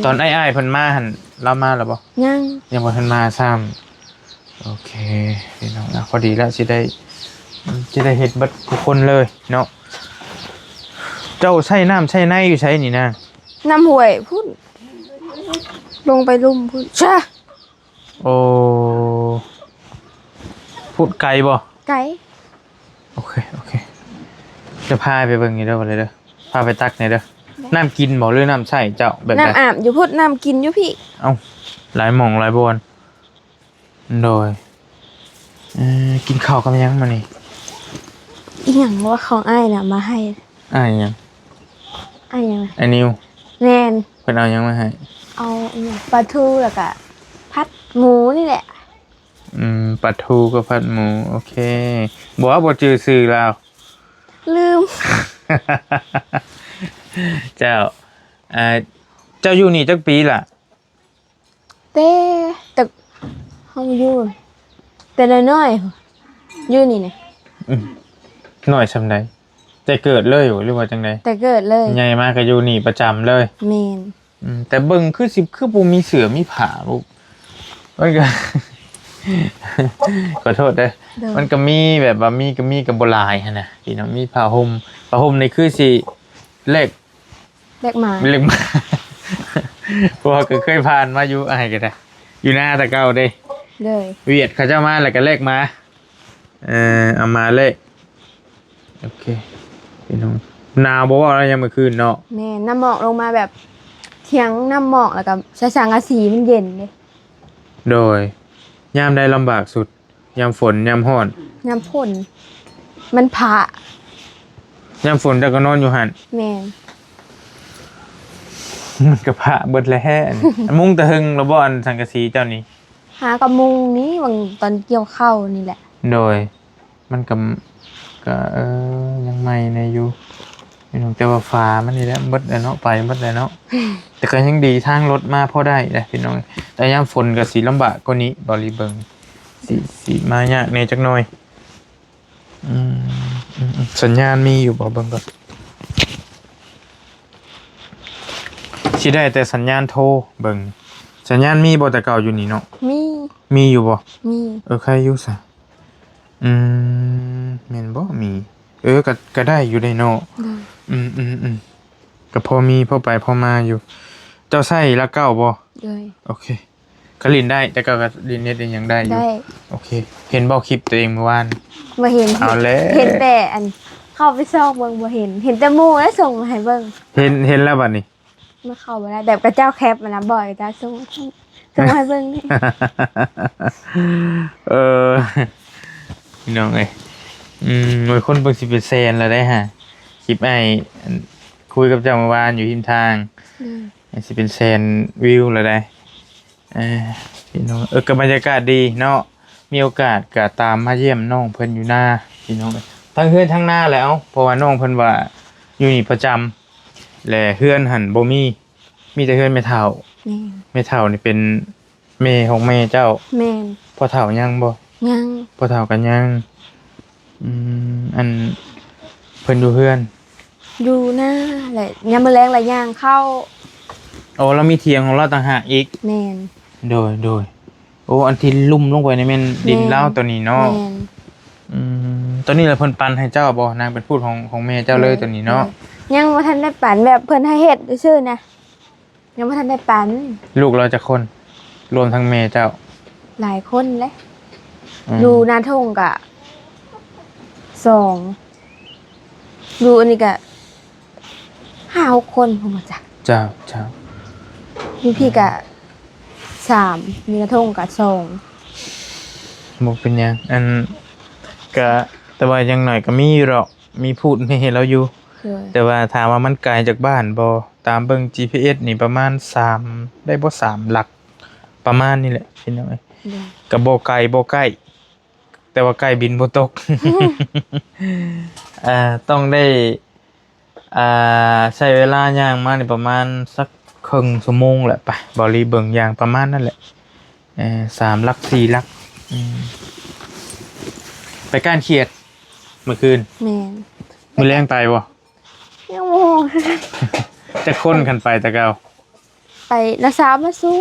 ຕອນອ້າຍໆເພິ່ນມາຫັ້ນ ລາວມາແລ້ວບໍ? ຍັງ ຍັງບໍ່ທັນມາຊ້ຳ ໂອເຄ ພີ່ນ້ອງ ພໍດີລະ ຊິໄດ້ ຊິໄດ້ເຮັດເບິດທຸກຄົນເລີຍເນາະ ເຈົ້າໃຊ້ນ້ຳໃຊ້ໃນຢູ່ໃສນີ້ນາງ? ນ້ຳຫ້ວຍພຸ້ນ ລົງໄປລຸ່ມພຸ້ນ ຊະ ໂອ້ ພຸ້ນໄກບໍ່? ໄກ ໂອເຄ ໂອເຄ ຈະພາໄປເບິ່ງຢູ່ເດີ ເດີ ພາໄປຕັກແດ່ເດີ ໄດ້ ນ້ຳກິນບໍ່ ຫຼືນ້ຳໃຊ້ເຈົ້າ ແບບໃດ? ນ້ຳອາບຢູ່ພຸ້ນ ນ້ຳກິນຢູ່ພີ້ ເອົ້າ ຫຼາຍໝ່ອງຫຼາຍບ່ອນ ໂດຍ ເອີ ກິນເຂົ້າກັບຫຍັງມື້ນີ້? ອີຫຍັງວ່າຂອງອ້າຍນະມາໃຫ້ ອ້າຍຫຍັງ? ອ້າຍຫຍັງ? ອ້າຍນິວ ແມ່ນ ເພິ່ນເອົາຫຍັງມາໃຫ້? ເອົາອີຫຍັງ ປາທູ ແລ້ວກະຜັດໝູນີ້ແຫຼະ ອືມ ປາທູກັບຜັດໝູ ໂອເຄ ບໍ່ ບໍ່ຈື່ຊື່ລາວ ລືມ ເຈົ້າ ເຈົ້າຢູ່ນີ້ຈັກປີລະ? ແຕ່ ແຕ່ເຮົາຢູ່ແຕ່ນ້ອຍໆ ຢູ່ນີ້ນະ ອືມ ນ້ອຍສ່ຳໃດ? ແຕ່ເກີດເລີຍບໍ ຫຼືວ່າຈັ່ງໃດ? ແຕ່ເກີດເລີຍ ໃຫຍ່ມາກໍຢູ່ນີ້ປະຈຳເລີຍ ແມ່ນ ອືມ ແຕ່ເບິ່ງຄືຊິ ຄືບໍ່ມີເສື້ອມີຜ້າລູກ ມັນກໍ ຂໍໂທດເດີ ໂດຍ ມັນກໍມີແບບວ່າມີກໍມີ ກໍບໍ່ຫຼາຍຫັ້ນນະ ພີ່ນ້ອງ ມີຜ້າຫົ່ມ ຜ້າຫົ່ມນີ້ຄືຊິແລກ ເລັກມາ ເລັກມາ ເພາະວ່າກໍເຄີຍຜ່ານມາຢູ່ ອ້າຍກໍໄດ້ ຢູ່ນາແຕ່ເກົ່າເດ້ ໂດຍ ຫວຽດເຂົາເຈົ້າມາແລ້ວກໍເລັກມາ ເອີ ເອົາມາເລັກ ໂອເຄ ພີ່ນ້ອງ ໜາວບໍ່ເວົ້າແລ້ວຍາມມື້ຄືນເນາະ ແມ່ນ ນ້ຳໝອກລົງມາແບບ ຖຽງນ້ຳໝອກ ແລ້ວກໍໃສ່ສັງກະສີ ມັນເຢັນເດ້ ໂດຍ ຍາມໃດລຳບາກສຸດ? ຍາມຝົນ ຍາມຮ້ອນ ຍາມຝົນ ມັນພະ ຍາມຝົນເຈົ້າກໍນອນຢູ່ຫັ້ນ ແມ່ນ ມັນກໍພະເບິດແລ້ວ ອັນ ມຸງແຕ່ເທິງແລ້ວບໍ່ ອັນສັງກະສີເຈົ້ານີ້ ຫາກໍມຸງນີ້ ຫວ່າງຕອນກ່ຽວເຂົ້ານີ້ແຫຼະ ໂດຍ ມັນກໍ ກໍ ເອີ ຍັງໃໝ່ແດ່ຢູ່ ພີ່ນ້ອງ ແຕ່ວ່າຝາມັນນີ້ແຫຼະເບິດແລ້ວເນາະ ໄປເບິດແລ້ວເນາະ ແຕ່ກໍຍັງດີທາງລົດມາພໍໄດ້ເດ້ພີ່ນ້ອງ ແຕ່ຍາມຝົນກໍຊິລຳບາກກວ່ານີ້ ບາລີເບິ່ງ ຊິ ຊິມາຍາກແດ່ຈັກໜ່ອຍ ອືມ ອືມ ອືມ ສັນຍານມີຢູ່ບໍ່ ເບິ່ງກ່ອນ ຊິໄດ້ແຕ່ສັນຍານໂທ ເບິ່ງ ສັນຍານມີບໍ່ແຕ່ເກົ່າຢູ່ນີ້ເນາະ ມີ ມີຢູ່ບໍ່? ມີ ເອີ ໃຄຢູ່ຊະ ອືມ ແມ່ນບໍ່? ມີ ເອີ ກໍ ກໍໄດ້ຢູ່ເດ້ເນາະ ໂດຍ ອືມ ອືມ ອືມ ກໍພໍມີ ພໍໄປ ພໍມາຢູ່ ເຈົ້າໃຊ້ຫຼັກເກົ້າບໍ່? ໂດຍ ໂອເຄ ກໍຫຼິ້ນໄດ້ ແຕ່ເກົ່າກໍຫຼິ້ນເນັດ ຫຼິ້ນຫຍັງໄດ້ຢູ່ ໄດ້ ໂອເຄ ເຫັນບໍ່ຄລິບຕົວເອງມື້ວານ? ບໍ່ເຫັນ ເອົາແລ້ວ ເຫັນແຕ່ອັນ ເຂົ້າໄປຊອກເບິ່ງ ບໍ່ເຫັນ ເຫັນແຕ່ໝູ່ແລ້ວສົ່ງມາໃຫ້ເບິ່ງ ເຫັນ ເຫັນແລ້ວບັດນີ້ ມັນເຂົ້າບໍ່ໄດ້ ແບບເຂົາເຈົ້າແຄັບຫັ້ນນະ ບໍ່ໃຫ້ເຂົາເຈົ້າສົ່ງ ສົ່ງ ສົ່ງມາໃຫ້ເບິ່ງນີ້ ເອີ ພີ່ນ້ອງເອີຍ ອືມ ໂອ້ຍ ຄົນເບິ່ງຊິເປັນແສນແລ້ວເດ້ຫາ ຄລິບອ້າຍ ອັນ ຄຸຍກັບເຈົ້າເມື່ອວານຢູ່ຮິມທາງ ອືມ ຊິເປັນແສນວິວແລ້ວເດ້ ເອີ ພີ່ນ້ອງ ເອີ ກໍບັນຍາກາດດີເນາະ ມີໂອກາດກໍຕາມມາຢ້ຽມນ້ອງເພິ່ນຢູ່ນາ ພີ່ນ້ອງເອີຍ ທັງເຮືອນທັງນາແຫຼະ ເອົາ ເພາະວ່ານ້ອງເພິ່ນວ່າຢູ່ນີ້ປະຈຳ ແລະ ເຮືອນຫັ້ນບໍ່ມີ ມີແຕ່ເຮືອນແມ່ເຖົ້າ ແມ່ນ ແມ່ເຖົ້ານີ້ເປັນແມ່ຂອງແມ່ເຈົ້າ ແມ່ນ ພໍ່ເຖົ້າຍັງບໍ່? ຍັງ ພໍ່ເຖົ້າກໍຍັງ ອືມ ອັນ ເພິ່ນຢູ່ເຮືອນ ຢູ່ນາແຫຼະ ຍາມມື້ແລງລະຍ່າງເຂົ້າ ໂອ້ ລາວມີຖຽງຂອງລາວຕ່າງຫາກອີກ ແມ່ນ ໂດຍ ໂດຍ ໂອ້ ອັນທີ່ລຸ່ມລົງໄປນີ້ແມ່ນດິນ ແມ່ນ ລາວຕົວນີ້ເນາະ ແມ່ນ ອືມ ຕົວນີ້ລະເພິ່ນປັນໃຫ້ເຈົ້າບໍ່? ນາງເປັນພູດຂອງ ຂອງແມ່ເຈົ້າເລີຍ ໂດຍ ຕົວນີ້ເນາະ ໂດຍ ຍັງບໍ່ທັນໄດ້ປັນ ແບບເພິ່ນໃຫ້ເຮັດຊື່ໆນະ ຍັງບໍ່ທັນໄດ້ປັນ ລູກລາວຈັກຄົນ? ລວມທັງແມ່ເຈົ້າ ຫຼາຍຄົນເດ້ ອືມ ຢູ່ນາທົ່ງກະສອງ ຢູ່ອັນນີ້ກະຫ້າຫົກຄົນ ບໍ່ຮູ້ຈັກ ເຈົ້າ ເຈົ້າ ຢູ່ພີ້ກະສາມ ຢູ່ນາທົ່ງກະສອງ ບໍ່ເປັນຫຍັງ ອັນ ກະ ແຕ່ວ່າຢ່າງໜ້ອຍກະມີຢູ່ດອກ ມີພູດມີໃຫ້ລາວຢູ່ ໂດຍ ແຕ່ວ່າຖາມວ່າມັນໄກຈາກບ້ານບໍ່? ຕາມເບິ່ງຈີພີເອັສນີ້ປະມານສາມ ໄດ້ບໍ່ ສາມຫຼັກ ປະມານນີ້ແຫຼະພີ່ນ້ອງເອີຍ ໂດຍ ກະບໍ່ໄກບໍ່ໃກ້ ແຕ່ວ່າໄກ່ບິນບໍ່ຕົກ ອ່າ ຕ້ອງໄດ້ ອ່າ ໃຊ້ເວລາຍ່າງມານີ້ປະມານສັກເຄິ່ງຊົ່ວໂມງແຫຼະ ໄປ ເບົາລີເບິ່ງຢ່າງປະມານນັ້ນແຫຼະ ເອີ ສາມຫຼັກ ສີ່ຫຼັກ ອືມ ໄປກ້ານຂຽດມື້ຄືນ ແມ່ນ ມື້ແລງໄປບໍ່? ຍັງບໍ່ຮູ້ ຈັກຄົນຄັນໄປແຕ່ເກົ່າ? ໄປນ້າສາວມາສູ່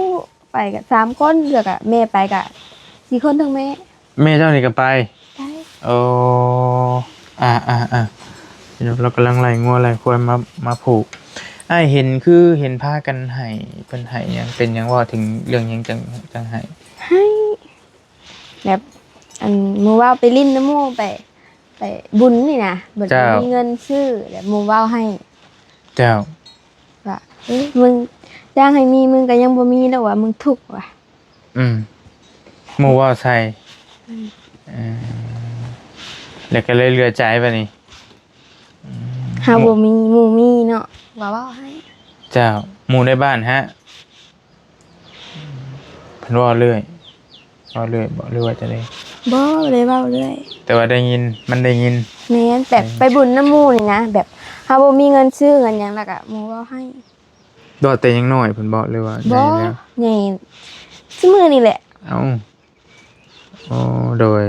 ໄປກະສາມຄົນ ແລ້ວກະແມ່ໄປກະສີ່ຄົນ ທັງແມ່ ແມ່ເຈົ້ານີ້ກະໄປ ໄປ ໂອ້ ອ່າໆໆ ລາວກຳລັງໄລ່ງົວໄລ່ຄວາຍມາ ມາຜູກ ອ້າຍເຫັນຄືເຫັນພາກັນໄຫ້ ເພິ່ນໄຫ້ຫຍັງ ເປັນຫຍັງ ເວົ້າເຖິງເລື່ອງຫຍັງ ຈັ່ງ ຈັ່ງໄຫ້ ໄຫ້ ແບບ ອັນ ໝູ່ເວົ້າໄປຫຼິ້ນນຳໝູ່ ໄປ ໄປບຸນນີ້ນະ ເພິ່ນ ເຈົ້າ ມີເງິນຊື້ ແລ້ວໝູ່ເວົ້າໃຫ້ ເຈົ້າ ວ່າ ເອີ ມຶງຢາກໃຫ້ມີ ມຶງກະຍັງບໍ່ມີດອກວ່າ ມຶງທຸກວ່າ ອືມ ໝູ່ເວົ້າໃສ່ ອືມ ເອີ ແລ້ວກະເລີຍເຫຼືອໃຈບາດນີ້ ອືມ ເຮົາບໍ່ມີ ໝູ່ມີເນາະ ວ່າເວົ້າໃຫ້ ເຈົ້າ ໝູ່ໃນບ້ານຫະ? ເພິ່ນເວົ້າເລື້ອຍ ເວົ້າເລື້ອຍບໍ ຫຼືວ່າຈັ່ງໃດ? ບໍ່ ບໍ່ໄດ້ເວົ້າເລື້ອຍ ແຕ່ວ່າໄດ້ຍິນ ມັນໄດ້ຍິນ ແມ່ນ ແບບໄປບຸນນຳໝູ່ນີ້ນະ ແບບເຮົາບໍ່ມີເງິນຊື້ເງິນຫຍັງ ແລ້ວກະໝູ່ເວົ້າໃຫ້ ເວົ້າແຕ່ຍັງນ້ອຍພຸ້ນບໍ ຫຼືວ່າໃຫຍ່ແລ້ວ? ໃຫຍ່ ຊຸມື້ນີ້ແຫຼະ ເອົ້າ ໂອ້ ໂດຍ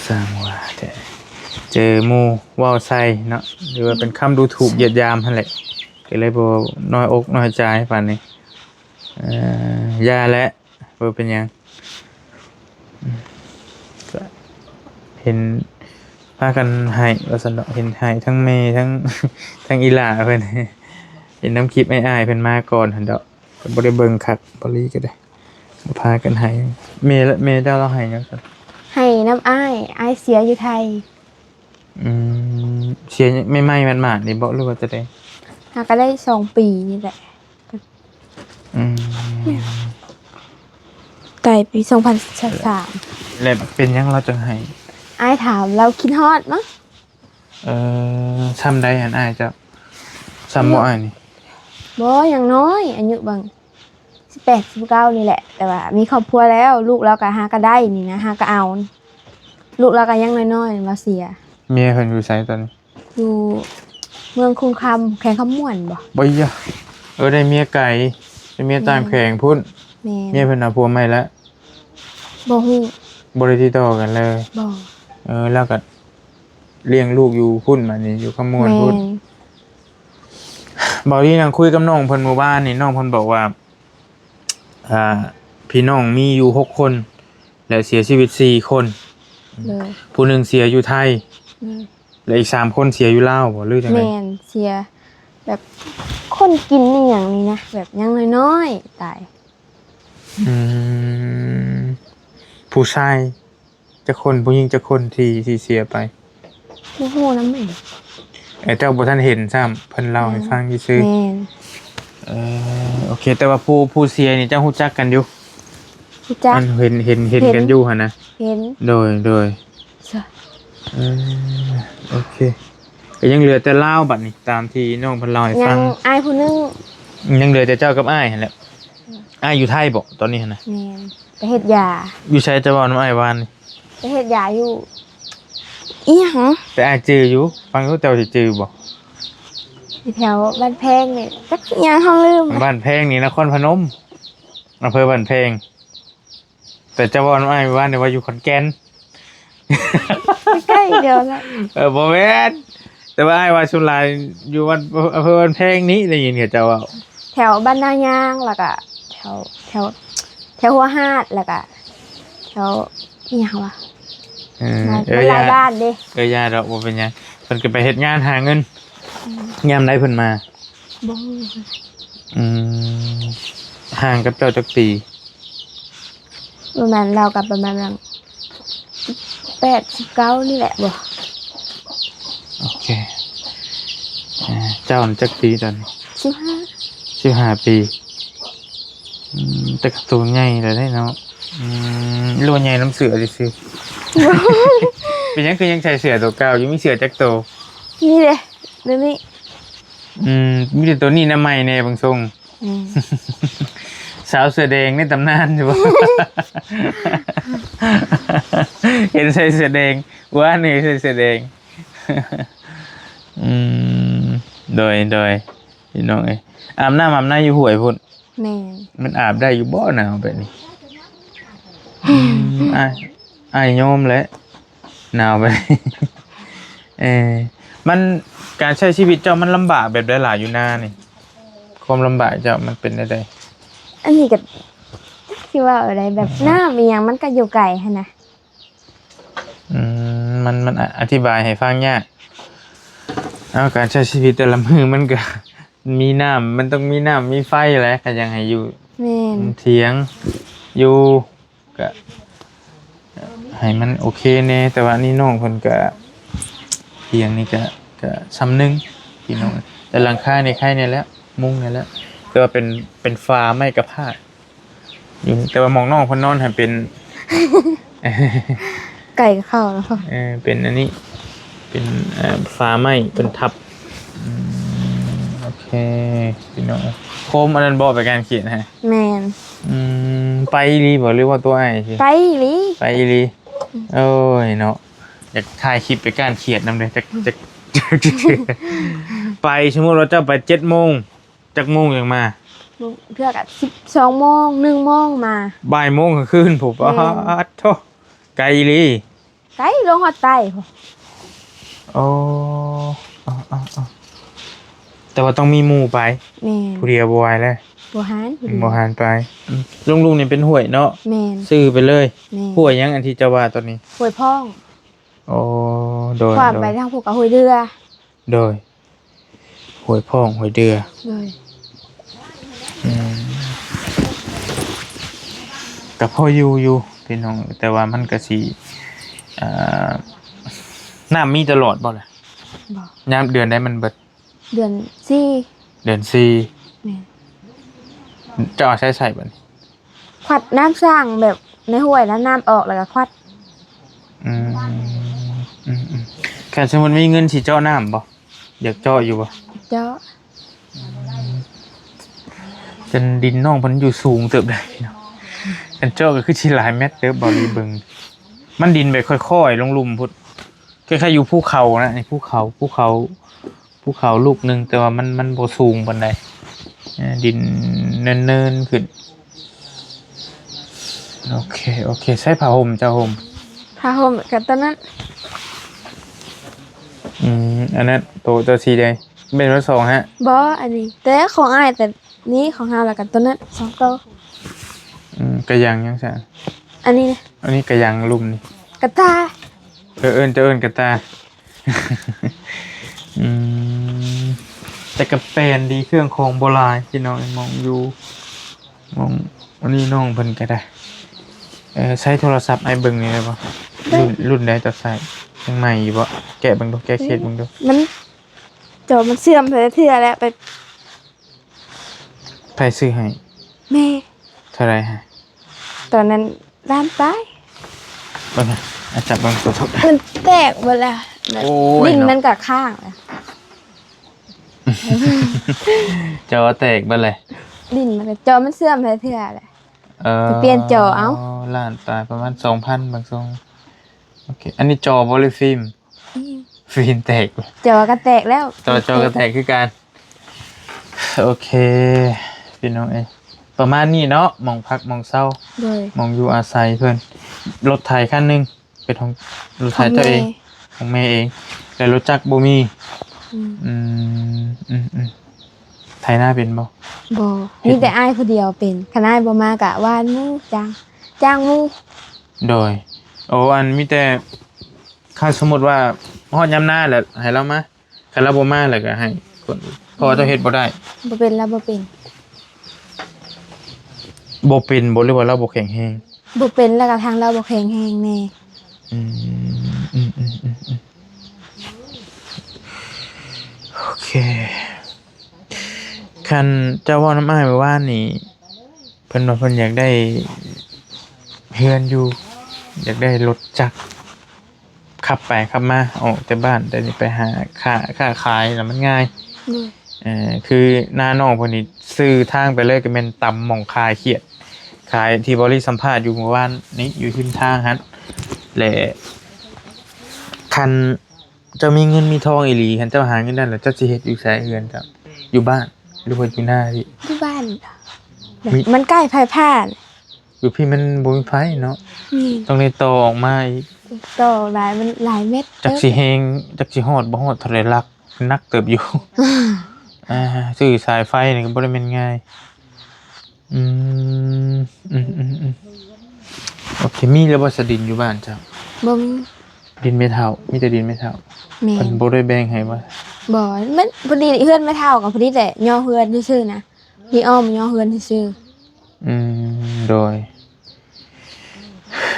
ຊ່າງວ່າແທ້ ເຈີໝູ່ເວົ້າໃສ່ເນາະ ຫຼືວ່າເປັນຄຳດູຖູກຢຽດຢາມຫັ້ນແຫຼະ ກະເລີຍບໍ່ນ້ອຍອົກນ້ອຍໃຈປານນີ້ ເອີ ຢ່າແຫຼະ ບໍ່ເປັນຫຍັງ ກະເຫັນພາກັນໄຫ້ວ່າຊັ້ນເນາະ ເຫັນໄຫ້ທັງແມ່ ທັງ ທັງອີ່ຫຼ້າເພິ່ນ ເຫັນນຳຄລິບອ້າຍໆເພິ່ນມາກ່ອນຫັ້ນດອກ ກະບໍ່ໄດ້ເບິ່ງຄັກ ບໍລີກະໄດ້ ພາກັນໄຫ້ ແມ່ລະ ແມ່ເຈົ້າລາວໄຫ້ຫຍັງຊັ້ນ? ໄຫ້ນຳອ້າຍ ອ້າຍເສຍຢູ່ໄທ ອືມ ເສຍໃໝ່ໆ ໝາດໆ ນີ້ບໍ ຫຼືວ່າຈັ່ງໃດ? ຫາກະໄດ້ສອງປີນີ້ແຫຼະ ອືມ ຕາຍປີສອງພັນຊາວສາມ ແລ້ວເປັນຫຍັງລາວຈັ່ງໄຫ້? ອ້າຍຖາມ ລາວຄິດຮອດມັ້ງ ເອີ ຊ່ຳໃດຫັ້ນອ້າຍເຈົ້າ? ຊ່ຳໝູ່ອ້າຍນີ້? ບໍ່ ຍັງນ້ອຍ ອາຍຸບາງສິບແປດ ສິບເກົ້ານີ້ແຫຼະ ແຕ່ວ່າມີຄອບຄົວແລ້ວ ລູກລາວກະຫາກະໄດ້ນີ້ນະ ຫາກະເອົາ ລູກລາວກະຍັງນ້ອຍໆ ລາວເສຍ ເມຍເພິ່ນຢູ່ໃສຕອນນີ້? ຢູ່ເມືອງຄຸງຄຳ ແຂວງຄຳມ່ວນບໍ? ບໍ່ຍະ ເອີ ໄດ້ເມຍໄກ ໄດ້ເມຍຕ່າງແຂວງພຸ້ນ ແມ່ນ ເມຍເພິ່ນເອົາຜົວໃໝ່ແລ້ວ? ບໍ່ຮູ້ ບໍ່ໄດ້ຕິດຕໍ່ກັນເລີຍ ບໍ່ ເອີ ລາວກະລ້ຽງລູກຢູ່ພຸ້ນ ບາດນີ້ຢູ່ຄຳມ່ວນພຸ້ນ ແມ່ນ ເບົາລີນັ່ງຄຸຍກັບນ້ອງເພິ່ນມື້ວານນີ້ ນ້ອງເພິ່ນບອກວ່າ ອ່າ ພີ່ນ້ອງມີຢູ່ຫົກຄົນ ແລະເສຍຊີວິດສີ່ຄົນ ໂດຍ ຜູ້ໜຶ່ງເສຍຢູ່ໄທ ໂດຍ ແລະອີກສາມຄົນເສຍຢູ່ລາວບໍ ຫຼືຈັ່ງໃດ? ແມ່ນ ເສຍແບບຄົນກິນອີ່ຫຍັງນີ້ນະ ແບບຍັງນ້ອຍໆ ຕາຍ ອືມ ຜູ້ຊາຍຈັກຄົນ ຜູ້ຍິງຈັກຄົນທີ່ ທີ່ເສຍໄປ? ບໍ່ຮູ້ນຳແມ່ນ ເອີ ເຈົ້າບໍ່ທັນເຫັນຊ້ຳ ເພິ່ນເລົ່າໃຫ້ຟັງຊື່ໆ ແມ່ນ ເອີ ໂອເຄ ແຕ່ວ່າຜູ້ ຜູ້ເສຍນີ້ເຈົ້າຮູ້ຈັກກັນຢູ່? ຮູ້ຈັກ ອັນເຫັນ ເຫັນ ເຫັນກັນຢູ່ຫັ້ນນະ ເຫັນ ໂດຍ ໂດຍ ເອີ ໂອເຄ ກະຍັງເຫຼືອແຕ່ລາວບາດນີ້ ຕາມທີ່ນ້ອງເພິ່ນເລົ່າໃຫ້ຟັງ ຍັງອ້າຍຜູ້ໜຶ່ງ ຍັງເຫຼືອແຕ່ເຈົ້າກັບອ້າຍຫັ້ນແຫຼະ ອ້າຍຢູ່ໄທບໍຕອນນີ້ຫັ້ນນະ? ແມ່ນ ໄປເຮັດຢາ ຢູ່ໃສ ເຈົ້າເວົ້ານຳອ້າຍວານນີ້? ໄປເຮັດຢາຢູ່ ອີ່ຫຍັງ ແຕ່ອ້າຍຈື່ຢູ່ ຟັງດູ ເຈົ້າຊິຈື່ບໍ່? ຢູ່ແຖວບ້ານແພງນີ້ ຈັກອີ່ຫຍັງ ເຮົາລືມ ບ້ານແພງນີ້ນະຄອນພະນົມ ອຳເພີບ້ານແພງ ແຕ່ເຈົ້າເວົ້ານຳອ້າຍວານນີ້ວ່າຢູ່ຂອນແກ່ນ ໃກ້ໆ ດຽວນະ ເອີ ບໍ່ແມ່ນ ແຕ່ວ່າອ້າຍວ່າສ່ວນຫຼາຍຢູ່ບ້ານ ອຳເພີບ້ານແພງນີ້ ໄດ້ຍິນເຂົາເຈົ້າເວົ້າ ແຖວບ້ານນາຍາງ ແລ້ວກະແຖວ ແຖວ ແຖວຫົວຫາດ ແລ້ວກະແຖວ ອີ່ຫຍັງວະ ເອີ ມັນ ເອີ ມັນຫຼາຍ ຢ່າ ບ້ານເດ້ ເອີ ຢ່າດອກ ບໍ່ເປັນຫຍັງ ເພິ່ນກະໄປເຮັດງານຫາເງິນ ອືມ ຍາມໃດເພິ່ນມາ? ບໍ່ຮູ້ ອືມ ຫ່າງກັບເຈົ້າຈັກປີ? ປະມານ ລາວກະປະມານ ປະມານແປດ ສິບເກົ້ານີ້ແຫຼະບໍ? ໂອເຄ ອ່າ ເຈົ້ານັ້ນຈັກປີຕອນນີ້? ສິບຫ້າ ສິບຫ້າປີ. ອືມ ແຕ່ກະໂຕໃຫຍ່ແລ້ວເດ້ເນາະ. ອືມ ຫຼືວ່າໃຫຍ່ນຳເສືອຊື່ໆ? ເປັນຫຍັງຄືຍັງໃສ່ເສືອໂຕເກົ່າຢູ່? ມີເສືອຈັກໂຕ? ນີ້ເດ້ ໂຕນີ້. ອືມ ມີແຕ່ໂຕນີ້ນະໃໝ່ແດ່ບາງຊົງ. ແມ່ນ ສາວເສືອແດງໃນຕຳນານຢູ່ບໍ່? ເຫັນໃສ່ເສືອແດງ ວານນີ້ໃສ່ເສືອແດງ. ອືມ ໂດຍ ໂດຍ ພີ່ນ້ອງເອີຍ ອາບນ້ຳອາບໃນຢູ່ຫ້ວຍພຸ້ນ. ແມ່ນ ມັນອາບໄດ້ຢູ່ບໍ່ ໜາວແບບນີ້? ອືມ ອ້າຍ ອ້າຍຍອມແຫຼະ ໜາວແບບນີ້. ເອີ ມັນ ການໃຊ້ຊີວິດເຈົ້າມັນລຳບາກແບບໃດຫຼາຍຢູ່ນານີ້? ຄວາມລຳບາກເຈົ້າມັນເປັນແນວໃດ? ອັນນີ້ກະ ຊິເວົ້າແນວໃດ ແບບ ອືມ ນ້ຳອີ່ຫຍັງມັນກະຢູ່ໄກຫັ້ນນະ. ອືມ ມັນ ມັນອະ ອະທິບາຍໃຫ້ຟັງຍາກ. ເອົາ ການໃຊ້ຊີວິດແຕ່ລະມື້ມັນກະມີນ້ຳ ມັນຕ້ອງມີນ້ຳມີໄຟແຫຼະ ກະຍັງໃຫ້ຢູ່ ແມ່ນ ຖຽງ ຢູ່ ກະໃຫ້ມັນໂອເຄແດ່. ແຕ່ວ່ານີ້ນ້ອງເພິ່ນກະ ຖຽງນີ້ກະ ກະຊ່ຳໜຶ່ງພີ່ນ້ອງ ແຕ່ຫຼັງຄານີ້ໄຄແດ່ແລ້ວ ມຸງແດ່ແລ້ວ ແຕ່ວ່າເປັນ ເປັນຝາໄມ້ກະພ້າ ຢູ່ ແຕ່ວ່າໝ່ອງນ້ອງເພິ່ນນອນຫັ້ນເປັນ ໄກເຂົ້າແລ້ວ ເອີ ເປັນອັນນີ້ ເປັນ ເອີ ຝາໄມ້ເປັນທັບ. ອືມ ໂອເຄ ພີ່ນ້ອງ ໂຄມອັນນັ້ນບໍ່ ໄປການຂຽນໃຫ້? ແມ່ນ. ອືມ ໄປອີ່ຫຼີບໍ່ ຫຼືວ່າຕົວອ້າຍຊິ? ໄປອີ່ຫຼີ ໄປອີ່ຫຼີ. ອືມ ໂອ້ຍເນາະ ຢາກຖ່າຍຄລິບໄປການຂຽນນຳເດ້ ຈັກ ອືມ ຈັກ ຈັກ ໄປ ສົມມຸດວ່າເຈົ້າໄປເຈັດໂມງ ຈັກໂມງຈັ່ງມາ? ບາງເທື່ອກະສິບສອງໂມງ ໜຶ່ງໂມງມາ ບ່າຍໂມງກາງຄືນພຸ້ນ. ແມ່ນ. ປາດໂທ້ ໄກອີ່ຫຼີ ໄກ ລົງຮອດໃຕ້ພຸ້ນ. ອໍ ອໍ ແຕ່ວ່າຕ້ອງມີໝູ່ໄປ. ແມ່ນ. ຜູ້ດຽວບໍ່ໄຫວແລ້ວ ບໍ່ຫານ ບໍ່ຫານໄປ. ອືມ ລຸງໆນີ້ເປັນຫ້ວຍເນາະ? ແມ່ນ. ຊື່ໄປເລີຍ. ແມ່ນ. ຫ້ວຍຫຍັງອັນທີ່ເຈົ້າວ່າຕອນນີ້? ຫ້ວຍພອງ. ໂອ້ ໂດຍ ຂ້າມໄປ ໂດຍ ທາງພຸ້ນກະຫ້ວຍເດືອ. ໂດຍ ຫ້ວຍພອງ ຫ້ວຍເດືອ. ໂດຍ. ອືມ ກະພໍຢູ່ຢູ່ພີ່ນ້ອງ ແຕ່ວ່າມັນກະຊິ ເອີ ນ້ຳມີຕະຫຼອດບໍ່ລະ? ບໍ່. ຍາມເດືອນໃດມັນເບິດ? ເດືອນສີ່. ເດືອນສີ່. ແມ່ນ. ເຈົ້າເອົາໃສໃສ່ບັດນີ້? ຂວັດນ້ຳສ້າງແບບໃນຫ້ວຍນະ ນ້ຳອອກແລ້ວກະຂວັດ. ອືມ ອືມ ອືມ ຄັນສົມມຸດມີເງິນຊິເຈາະນ້ຳບໍ່? ຢາກເຈາະຢູ່ບໍ່? ເຈາະ. ອືມ ແຕ່ດິນນ້ອງເພິ່ນຢູ່ສູງເຕີບໃດ໋ພີ່ນ້ອງ ຄັນເຈາະກະຄືຊິຫຼາຍແມັດເຕີບ. ເບົາລີເບິ່ງ ມັນດິນແບບຄ່ອຍໆ ລົງລຸ່ມພຸ້ນ ຄ້າຍໆຢູ່ພູເຂົານະ ນີ້ພູເຂົາ ພູເຂົາ ພູເຂົາລູກໜຶ່ງ ແຕ່ວ່າມັນ ມັນບໍ່ສູງປານໃດ ເອີ ດິນເນີນໆຂຶ້ນ. ໂອເຄ ໂອເຄ ໃຊ້ຜ້າຫົ່ມ ເຈົ້າຫົ່ມ ຜ້າຫົ່ມກະໂຕນັ້ນ. ອືມ ອັນນັ້ນໂຕ ໂຕສີໃດ ແມ່ນວ່າສອງຫະ? ບໍ່ ອັນນີ້ ແຕ່ຂອງອ້າຍ ແຕ່ນີ້ຂອງເຮົາ ແລ້ວກະໂຕນັ້ນ ສອງໂຕ. ອືມ ກະຍັງຫຍັງຊະ? ອັນນີ້ນະ ອັນນີ້ກະຍັງລຸ່ມນີ້ ກະຕ່າ. ເອີ ເອີ້ນ ເຈົ້າເອີ້ນກະຕ່າ. ອືມ ແຕ່ກະແປນດີ ເຄື່ອງຂອງບໍ່ຫຼາຍພີ່ນ້ອງ ໝ່ອງຢູ່ ໝ່ອງ ອັນນີ້ນ້ອງເພິ່ນກະໄດ້. ເອີ ໃຊ້ໂທລະສັບອ້າຍເບິ່ງນີ້ໄດ້ບໍ່? ໄດ້. ລຸ້ນ ລຸ້ນໃດເຈົ້າໃຊ້ ຍັງໃໝ່ຢູ່ບໍ່? ແກະເບິ່ງດູ ແກະເຄສເບິ່ງດູ. ມັນ ຈໍມັນເສື່ອມເທື່ອແລ້ວ ໄປ ໃຜຊື້ໃຫ້? ແມ່. ເທົ່າໃດຫະ? ຕອນນັ້ນລ້ານປາຍ. ເບິ່ງຫະ ອາ ຈັບເບິ່ງໂຕ ມັນແຕກເບິດແລ້ວ. ໂອ້ຍ ດິນ ເນາະ ມັນກະຄ້າງແລ້ວ ຈໍແຕກເບິດແລ້ວ. ດິນມັນກະ ຈໍມັນເສື່ອມເທື່ອແລ້ວ. ເອີ ໄປປ່ຽນຈໍເອົາ. ລ້ານປາຍ ປະມານສອງພັນບາງຊ່ວງ. ໂອເຄ ອັນນີ້ຈໍບໍ່ ຫຼື ຟິມ? ອືມ ຟິມແຕກ ຈໍກະແຕກແລ້ວ. ຈໍ ຈໍກະແຕກຄືກັນ. ໂອເຄ ພີ່ນ້ອງເອີຍ ປະມານນີ້ເນາະ ໝ່ອງພັກໝ່ອງເຊົາ. ໂດຍ. ໝ່ອງຢູ່ອາໄສເພິ່ນ. ລົດໄຖຄັນໜຶ່ງ ເປັນຂອງ ລົດໄຖເຈົ້າເອງ ຂອງແມ່ ຂອງແມ່ເອງ ແລະ ລົດຈັກບໍ່ມີ. ອືມ ອືມ ອືມ ອືມ ໄຖນາເປັນບໍ່? ບໍ່. ເຮັດ ມີແຕ່ອ້າຍຜູ້ດຽວເປັນ. ຄັນອ້າຍບໍ່ມາກະຫວ່ານໝູ່ ຈ້າງ ຈ້າງໝູ່. ໂດຍ. ໂອ ອັນ ມີແຕ່ ຄັນສົມມຸດວ່າຮອດຍາມນາແລ້ວໃຫ້ລາວມາ ຄັນລາວບໍ່ມາແລ້ວກະໃຫ້ຄົນ ເພາະວ່າເຈົ້າເຮັດບໍ່ໄດ້. ບໍ່ເປັນ ລາວບໍ່ເປັນ. ບໍ່ເປັນບໍ່ ຫຼືວ່າລາວບໍ່ແຂງແຮງ? ບໍ່ເປັນ ແລ້ວກະທາງລາວບໍ່ແຂງແຮງແດ່. ອືມ ອືມ ໂອເຄ ຄັນເຈົ້າເວົ້ານຳອ້າຍມື້ວານນີ້ ເພິ່ນວ່າເພິ່ນຢາກໄດ້ເຮືອນຢູ່ ຢາກໄດ້ລົດຈັກຂັບໄປຂັບມາ ອອກແຕ່ບ້ານ ແຕ່ນີ້ໄປຫາຄ້າ ຄ້າຂາຍລະມັນງ່າຍ. ໂດຍ ເອີ ຄືໜ້ານ້ອງເພິ່ນນີ້ ຊື່ທາງໄປເລີຍກໍແມ່ນຕຳໝ່ອງຂາຍຂຽດ ຂາຍທີ່ບໍລິສຳພາດຢູ່ມື້ວານນີ້ ຢູ່ຮິມທາງຫັ້ນແຫຼະ. ຄັນ ເຈົ້າມີເງິນມີທອງອີ່ຫຼີ ຄັນເຈົ້າຫາເງິນໄດ້ແລ້ວ ເຈົ້າຊິເຮັດຢູ່ໃສເຮືອນເຈົ້າ? ຢູ່ບ້ານ ຫຼືວ່າຢູ່ນາພີ້? ຢູ່ບ້ານ ມີ ມັນໃກ້ໄຟຟ້າ. ຢູ່ພີ້ມັນບໍ່ມີໄຟເນາະ. ແມ່ນ ຕ້ອງໄດ້ຕໍ່ອອກມາອີກ. ຕໍ່ຫຼາຍ ມັນຫຼາຍແມັດ ຈັກຊິແຮງ ຈັກຊິຮອດບໍ່ຮອດເທົ່າໃດຫຼັກ ໜັກເຕີບຢູ່. ອ່າ ຊື້ສາຍໄຟນີ້ກໍບໍ່ໄດ້ແມ່ນງ່າຍ. ອືມ ອືມ ອືມ ອືມ ໂອເຄ. ມີແລ້ວບໍ່ ສະດິນຢູ່ບ້ານເຈົ້າ? ບໍ່ມີ. ດິນແມ່ເຖົ້າ ມີແຕ່ດິນແມ່ເຖົ້າ. ແມ່ນ ເພິ່ນບໍ່ໄດ້ແບ່ງໃຫ້ບໍ່? ບໍ່ ມັນພໍດີເຮືອນແມ່ເຖົ້າກໍພໍດີແຫຼະ ຍໍເຮືອນຊື່ໆນະ ມີອ້ອມຍໍເຮືອນຊື່ໆ. ອືມ ໂດຍ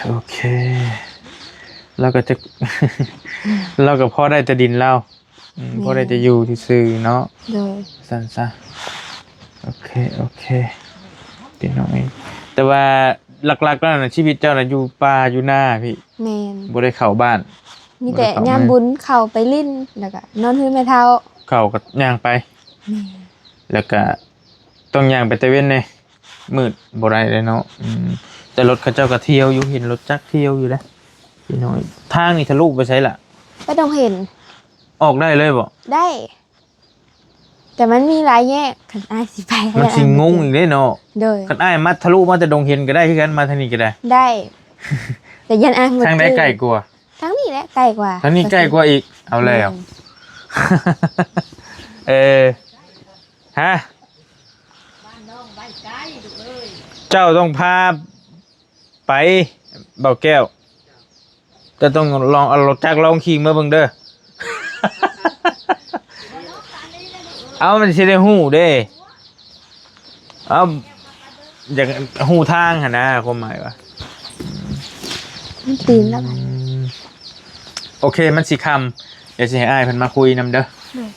ໂອເຄ. ລາວກໍຈະ ລາວກໍພໍໄດ້ແຕ່ດິນລາວ. ອືມ ແມ່ນ ພໍໄດ້ແຕ່ຢູ່ຊື່ໆເນາະ. ໂດຍ ຊັ້ນຊະ. ໂອເຄ ໂອເຄ ພີ່ນ້ອງເອີຍ ແຕ່ວ່າຫຼັກໆແລ້ວນະ ຊີວິດເຈົ້ານະຢູ່ປ່າຢູ່ນາພີ້. ແມ່ນ ບໍ່ໄດ້ເຂົ້າບ້ານ. ມີແຕ່ ບໍ່ໄດ້ເຂົ້າ ຍາມບຸນເຂົ້າໄປຫຼິ້ນ ແລ້ວກໍນອນເຮືອນແມ່ເຖົ້າ. ເຂົ້າກໍຍ່າງໄປ. ແມ່ນ ແລ້ວກໍຕ້ອງຍ່າງໄປແຕ່ເວັນແດ່. ມືດບໍ່ໄດ້ເດ້ເນາະ. ອືມ ແຕ່ລົດເຂົາເຈົ້າກໍທ່ຽວຢູ່ ເຫັນລົດຈັກທ່ຽວຢູ່ເດ້ພີ່ນ້ອງ. ທາງນີ້ທະລຸໄປໃສລະ? ໄປດົງເຫັນ. ອອກໄດ້ເລີຍບໍ່? ໄດ້ ແຕ່ມັນມີຫຼາຍແຍກ ຄັນອ້າຍຊິໄປ ມັນຊິງົງອີກເດ້ເນາະ. ໂດຍ ຄັນອ້າຍມາທະລຸມາແຕ່ດົງເຫັນກໍໄດ້ຄືກັນ ມາທາງນີ້ກໍໄດ້. ໄດ້ ແຕ່ຢ້ານອ້າຍບໍ່ ທາງໃດໃກ້ກວ່າ? ທາງນີ້ແຫຼະໃກ້ກວ່າ. ທາງນີ້ໃກ້ກວ່າອີກ. ເອົາແລ້ວ ແມ່ນ ເອີ ຮະ ເຈົ້າຕ້ອງພາໄປ ບ່າວແກ້ວ ເຈົ້າຕ້ອງລອງເອົາລົດຈັກລອງຂີ່ເມືອເບິ່ງເດີ. ເອົາ ມັນຊິໄດ້ຮູ້ເດ້. ເອົາ ຢາກຮູ້ທາງຫັ້ນນະ ຄວາມໝາຍວ່າ ມັນຕີນແລ້ວ. ອືມ ໂອເຄ ມັນຊິຄ່ຳ ດຽວຊິໃຫ້ອ້າຍເພິ່ນມາຄຸຍນຳເດີ. ໂດຍ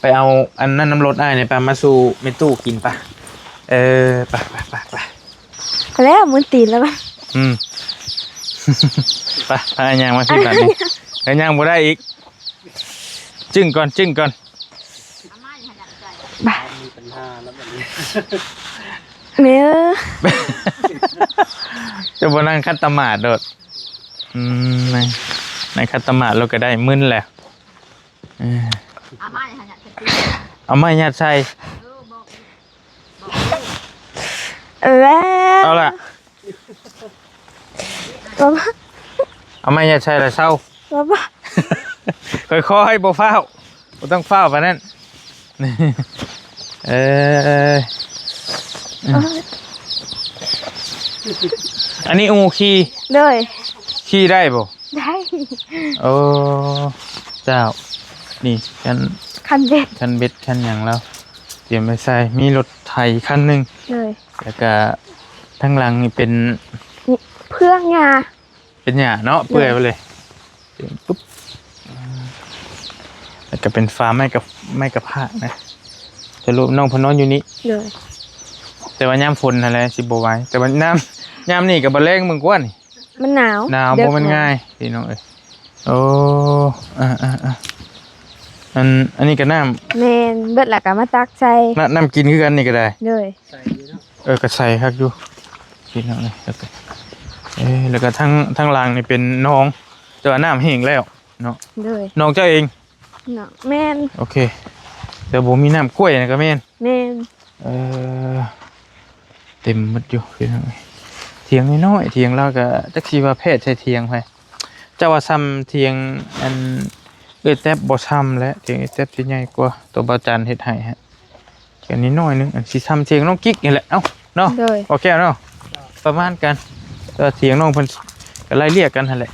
ໄປເອົາອັນນັ້ນນຳລົດອ້າຍນີ້ ໄປມາສູ່ແມ່ຕູ້ກິນປະ. ເອີ ໄປ ໄປ ໄປ ໄປ ໄປແລ້ວ ມຶນຕີນແລ້ວ. ອືມ ໄປ ໄປຍ່າງມາຊິບາດນີ້. ເອີ ຍ່າງບໍ່ໄດ້ອີກ ຈຶ່ງກ່ອນ ຈຶ່ງກ່ອນ. ມີປັນຫາແລ້ວບັດນີ້ ແມ່ເອີຍ ຈະບໍ່ນັ່ງຂັດຕະໝາດໂດດ. ອືມ ນັ່ງ ນັ່ງຂັດຕະໝາດໂລດກໍໄດ້ ມຶນແຫຼະ. ເອີ ເອົາໄມ້ຫັ້ນນະ ເອົາໄມ້ຍັດໃສ່. ເອີ ເອົາລະ ເອົາໄມ້ຍັດໃສ່ລະເຊົາ. ຄ່ອຍໆ ບໍ່ຟ້າວ ບໍ່ຕ້ອງຟ້າວປານນັ້ນ. ເອີ ອັນນີ້ອູຂີ່. ໂດຍ ຂີ່ໄດ້ບໍ່? ໄດ້. ໂອ້ ເຈົ້າ ນີ້ຄັນ ຄັນເບັດ ຄັນເບັດຄັນຫຍັງລາວຕຽມໄວ້ໃສ່. ມີລົດໄຖຄັນໜຶ່ງ. ໂດຍ ແລ້ວກະທາງຫຼັງນີ້ເປັນ ນີ້ເຜືອກຫຍ້າ ເປັນຫຍ້າເນາະ. ໂດຍ ເປື່ອຍໄປເລີຍ. ປຶບ ແລ້ວກະເປັນຝາໄມ້ກັບ ໄມ້ກະພາກນະ. ສະຫຼຸບນ້ອງເພິ່ນນອນຢູ່ນີ້. ໂດຍ ແຕ່ວ່າຍາມຝົນຫັ້ນແຫຼະຊິບໍ່ໄຫວ ແຕ່ວ່າຍາມ ຍາມນີ້ກໍບໍ່ແລງເບິ່ງກວ່ານີ້. ມັນໜາວ ໜາວ ບໍ່ແມ່ນງ່າຍພີ່ນ້ອງເອີຍ. ໂອ້ ອ່າໆໆ ອັນ ອັນນີ້ກໍນ້ຳ. ແມ່ນ ເບິດລະກໍມາຕັກໃສ່. ນ້ຳ ນ້ຳກິນຄືກັນນີ້ກໍໄດ້. ໂດຍ ເອີ ກໍໃສຄັກຢູ່ພີ່ນ້ອງເອີຍ. ແລ້ວກໍ ເອີ ແລ້ວກໍທາງ ທາງຫຼັງນີ້ເປັນໜອງ ແຕ່ວ່ານ້ຳແຫ້ງແລ້ວເນາະ. ໂດຍ ໜອງເຈົ້າເອງ. ເນາະ ແມ່ນ. ໂອເຄ ແຕ່ບໍ່ມີນ້ຳ ກ້ວຍນະກໍແມ່ນ. ແມ່ນ. ເອີ ເຕັມໝົດຢູ່ພີ່ນ້ອງເອີຍ. ຖຽງນ້ອຍໆ ຖຽງລາວກໍຈັກຊິວ່າແພດໃສ່ຖຽງໃຜ. ເຈົ້າວ່າຊ່ຳຖຽງອັນເອື້ອຍແຕັບບໍ່? ຊ່ຳແຫຼະ ຖຽງເອື້ອຍແຕັບຊິໃຫຍ່ກວ່າ ຕົວບ່າວຈັນເຮັດໃຫ້ຮະ. ອັນນີ້ໜ້ອຍໜຶ່ງ ອັນຊິຊ່ຳຖຽງນ້ອງກິກນີ້ແຫຼະ. ເອົ້າ ເນາະ ໂດຍ ບໍ່ແກ້ວເນາະ ປະມານກັນ. ແຕ່ວ່າຖຽງນ້ອງເພິ່ນກໍໄລ່ລຽກກັນຫັ້ນແຫຼະ.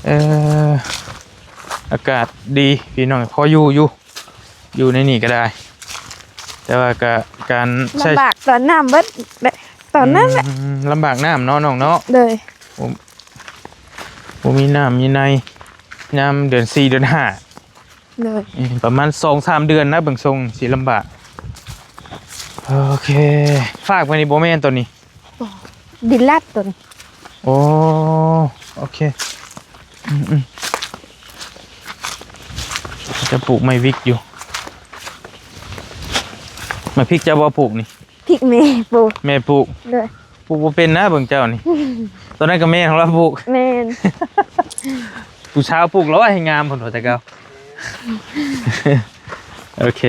ເອີ ອາກາດດີພີ່ນ້ອງ ພໍຢູ່ຢູ່ ຢູ່ໃນນີ້ກໍໄດ້ ແຕ່ວ່າກໍການໃຊ້ ລຳບາກຕອນນ້ຳເບິດ ຕອນນັ້ນແຫຼະ. ອືມ ລຳບາກນ້ຳເນາະນ້ອງເນາະ. ໂດຍ ບໍ່ ບໍ່ມີນ້ຳມີໃນ ຍາມເດືອນສີ່ເດືອນຫ້າ. ໂດຍ ອືມ ປະມານສອງສາມເດືອນນະ ເບິ່ງຊົງຊິລຳບາກ. ໂອເຄ ຟາກໄວ້ນີ້ບໍ່ແມ່ນໂຕນີ້ ບໍ່ ດິນລັດໂຕນີ້. ໂອ້ ໂອເຄ ອືມໆ ຈະປູກໄມ້ວິກຢູ່. ໄມ້ພິກເຈົ້າບໍ່ປູກນີ້? ພິກແມ່ປູກ. ແມ່ປູກ? ໂດຍ. ປູກບໍ່ເປັນນະເບິ່ງເຈົ້ານີ້. ຕອນນັ້ນກໍແມ່ຂອງລາວປູກ. ແມ່ນ. ຜູ້ສາວປູກແລ້ວໃຫ້ງາມພຸ້ນວ່າແຕ່ເກົ່າ. ໂອເຄ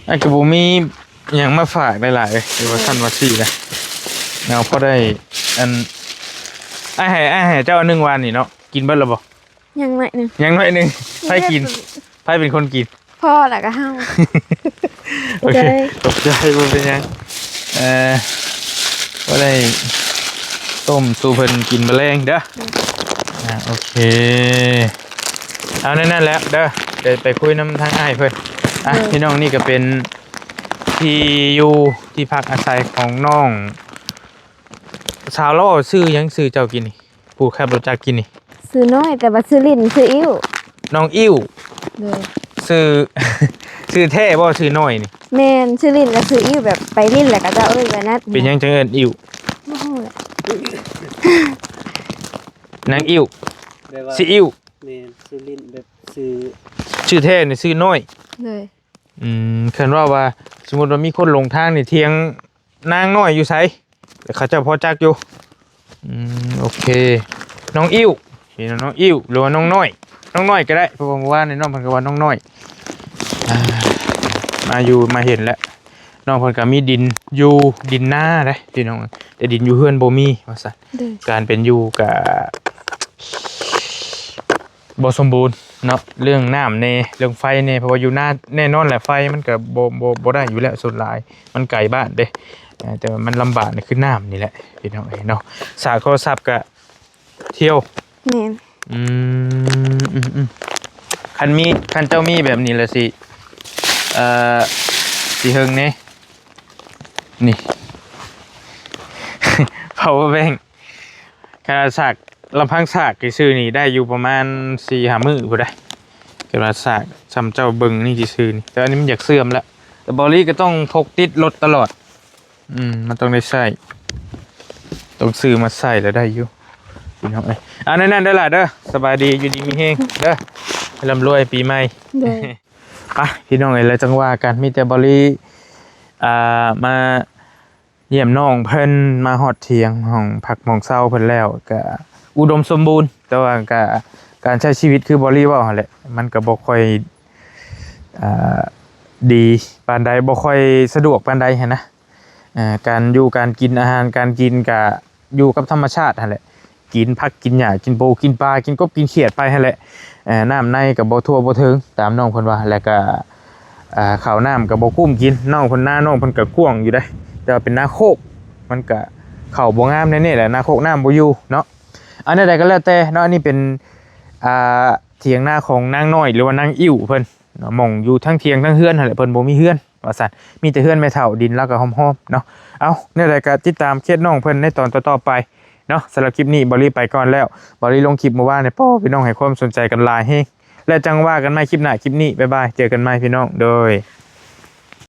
ອັນກໍບໍ່ມີຫຍັງມາຝາກຫຼາຍໆ ຫຼືວ່າຊັ້ນວ່າຊີ້ນະ. ເອົາພໍໄດ້ ອັນ ອ້າຍໃຫ້ ອ້າຍໃຫ້ເຈົ້າອັນໜຶ່ງວານນີ້ເນາະ ກິນເບິດແລ້ວບໍ່? ຍັງໜ້ອຍໜຶ່ງ. ຍັງໜ້ອຍໜຶ່ງ. ໃຜກິນ? ໃຜເປັນຄົນກິນ? ພໍ່ແລ້ວກໍເຮົາ. ໂອເຄ ຂອບໃຈ ບໍ່ເປັນຫຍັງ. ເອີ ບໍ່ໄດ້ຕົ້ມສູ່ເພິ່ນກິນມື້ແລງເດີ. ໂດຍ. ອ່າ ໂອເຄ ເອົາແນວນັ້ນແຫຼະເດີ ໄດ້ໄປຄຸຍນຳທາງອ້າຍເພິ່ນ. ອ່ະ ໂດຍ. ພີ່ນ້ອງ ນີ້ກໍເປັນທີ່ຢູ່ທີ່ພັກອາໄສຂອງນ້ອງສາວລໍ້. ຊື່ຫຍັງ ຊື່ເຈົ້າກີ້ນີ້? ຜູ້ຂັບລົດຈັກກີ້ນີ້ ຊື່ນ້ອຍ ແຕ່ວ່າຊື່ຫຼິ້ນຊື່ອິ້ວ. ນ້ອງອິ້ວ. ໂດຍ. ຊື່ ຊື່ແທ້ບໍ່ ຊື່ນ້ອຍນີ້? ແມ່ນ ຊື່ຫຼິ້ນກໍຊື່ອິ້ວ ແບບໄປຫຼິ້ນແລ້ວເຂົາເຈົ້າເອີ້ນແບບນັ້ນ. ເປັນຫຍັງຈັ່ງເອີ້ນອິ້ວ? ບໍ່ຮູ້ແຫຼະ. ນາງອິ້ວ ແບບວ່າ ຊື່ອິ້ວ. ແມ່ນ ຊື່ຫຼິ້ນແບບຊື່ ຊື່ແທ້ນີ້ຊື່ນ້ອຍ. ໂດຍ. ອືມ ຄັນເວົ້າວ່າ ສົມມຸດວ່າມີຄົນຫຼົງທາງນີ້ ຖຽງນາງນ້ອຍຢູ່ໃສ? ເຂົາເຈົ້າພໍຈັກຢູ່. ອືມ ໂອເຄ ນ້ອງອິ້ວ ເປັນນ້ອງອິ້ວ ຫຼືວ່ານ້ອງນ້ອຍ ນ້ອງນ້ອຍກໍໄດ້ ເພາະວ່າມື້ວານນີ້ນ້ອງເພິ່ນກໍວ່ານ້ອງນ້ອຍ ອ່າ ມາຢູ່ມາເຫັນແລ້ວ ນ້ອງເພິ່ນກໍມີດິນຢູ່ ດິນນາເດ້ພີ່ນ້ອງ ແຕ່ດິນຢູ່ເຮືອນບໍ່ມີວ່າຊັ້ນ. ໂດຍ. ການເປັນຢູ່ກໍ ບໍ່ສົມບູນເນາະ ເລື່ອງນ້ຳແດ່ ເລື່ອງໄຟແດ່ ເພາະວ່າຢູ່ນາແນ່ນອນແຫຼະ ໄຟມັນກໍບໍ່ ບໍ່ ບໍ່ໄດ້ຢູ່ແລ້ວ ສ່ວນຫຼາຍມັນໄກບ້ານເດ້. ເອີ ແຕ່ວ່າມັນລຳບາກນີ້ຄືນ້ຳນີ້ແຫຼະພີ່ນ້ອງເອີຍເນາະ. ສາກໂທລະສັບກໍທ່ຽວ. ແມ່ນ. ອືມ ອືມ ອືມ ຄັນມີ ຄັນເຈົ້າມີແບບນີ້ລະຊິ ເອີ ຊິເຮິງເດ້ ນີ້ power bank ຂະໜາດສາກ ລຳພັງສາກຊື່ໆນີ້ໄດ້ຢູ່ປະມານສີ່ຫ້າມື້ພຸ້ນໃດ໋ ຂະໜາດສາກຊ່ຳເຈົ້າເບິ່ງນີ້ຊື່ໆນີ້ ແຕ່ອັນນີ້ມັນຢາກເສື່ອມແລ້ວ ແຕ່ເບົາຫຼີກໍຕ້ອງພົກຕິດລົດຕະຫຼອດ. ອືມ ມັນຕ້ອງໄດ້ໃຊ້ ຕ້ອງຊື້ມາໃຊ້ແລ້ວໄດ້ຢູ່ພີ່ນ້ອງເອີຍ. ອ່າ ແນວນັ້ນເດີຫຼ້າເດີ ສະບາຍດີ ຢູ່ດີມີແຮງເດີ ໃຫ້ລ່ຳລວຍປີໃໝ່. ໂດຍ. ໄປພີ່ນ້ອງເອີຍ ແລ້ວຈັ່ງວ່າກັນ ມີແຕ່ເບົາຫຼີ ອ່າ ມາ ຢ້ຽມນ້ອງເພິ່ນ ມາຮອດຖຽງຫ້ອງພັກຫ້ອງເຊົາເພິ່ນແລ້ວ ກະອຸດົມສົມບູນ ແຕ່ວ່າກະ ການໃຊ້ຊີວິດຄືເບົາຫຼີເວົ້າຫັ້ນແຫຼະ ມັນກະບໍ່ຄ່ອຍ ອ່າ ດີປານໃດ ບໍ່ຄ່ອຍສະດວກປານໃດຫັ້ນນະ. ເອີ ການຢູ່ການກິນ ອາຫານການກິນກະຢູ່ກັບທຳມະຊາດຫັ້ນແຫຼະ ກິນຜັກກິນຫຍ້າ ກິນປູກິນປາ ກິນກົບກິນຂຽດໄປຫັ້ນແຫຼະ. ເອີ ນ້ຳໃນກໍບໍ່ທົ່ວບໍ່ເຖິງຕາມນ້ອງເພິ່ນວ່າ ແລ້ວກໍ ອ່າ ເຂົ້ານ້ຳກໍບໍ່ກຸ້ມກິນ. ນ້ອງເພິ່ນ ນານ້ອງເພິ່ນກໍກວ້າງຢູ່ເດ້ ແຕ່ວ່າເປັນນາໂຄກ ມັນກໍເຂົ້າບໍ່ງາມແນ່ໆແຫຼະ ນາໂຄກນ້ຳບໍ່ຢູ່ເນາະ. ອັນໃດກໍແລ້ວແຕ່ເນາະ ອັນນີ້ເປັນ ອ່າ ຖຽງນາຂອງນາງນ້ອຍ ຫຼືວ່ານາງອິ້ວເພິ່ນເນາະ ໝ່ອງຢູ່ທັງຖຽງທັງເຮືອນຫັ້ນແຫຼະ ເພິ່ນບໍ່ມີເຮືອນ ວ່າຊັ້ນ ມີແຕ່ເຮືອນແມ່ເຖົ້າ ດິນລາວກໍຫ້ອມໆເນາະ. ເອົ້າ ແນວໃດກໍຕິດຕາມເຄສນ້ອງເພິ່ນໃນຕອນຕໍ່ໆໄປເນາະ. ສຳລັບຄລິບນີ້ ເບົາຫຼີໄປກ່ອນແລ້ວ. ເບົາຫຼີລົງຄລິບມື້ວານນີ້ ໂອ້ ພີ່ນ້ອງໃຫ້ຄວາມສົນໃຈກັນຫຼາຍແຮງ ແລະ ຈັ່ງວ່າກັນໃໝ່ຄລິບໜ້າຄລິບນີ້. ບາຍບາຍ ເຈີກັນໃໝ່ພີ່ນ້ອງ ໂດຍ.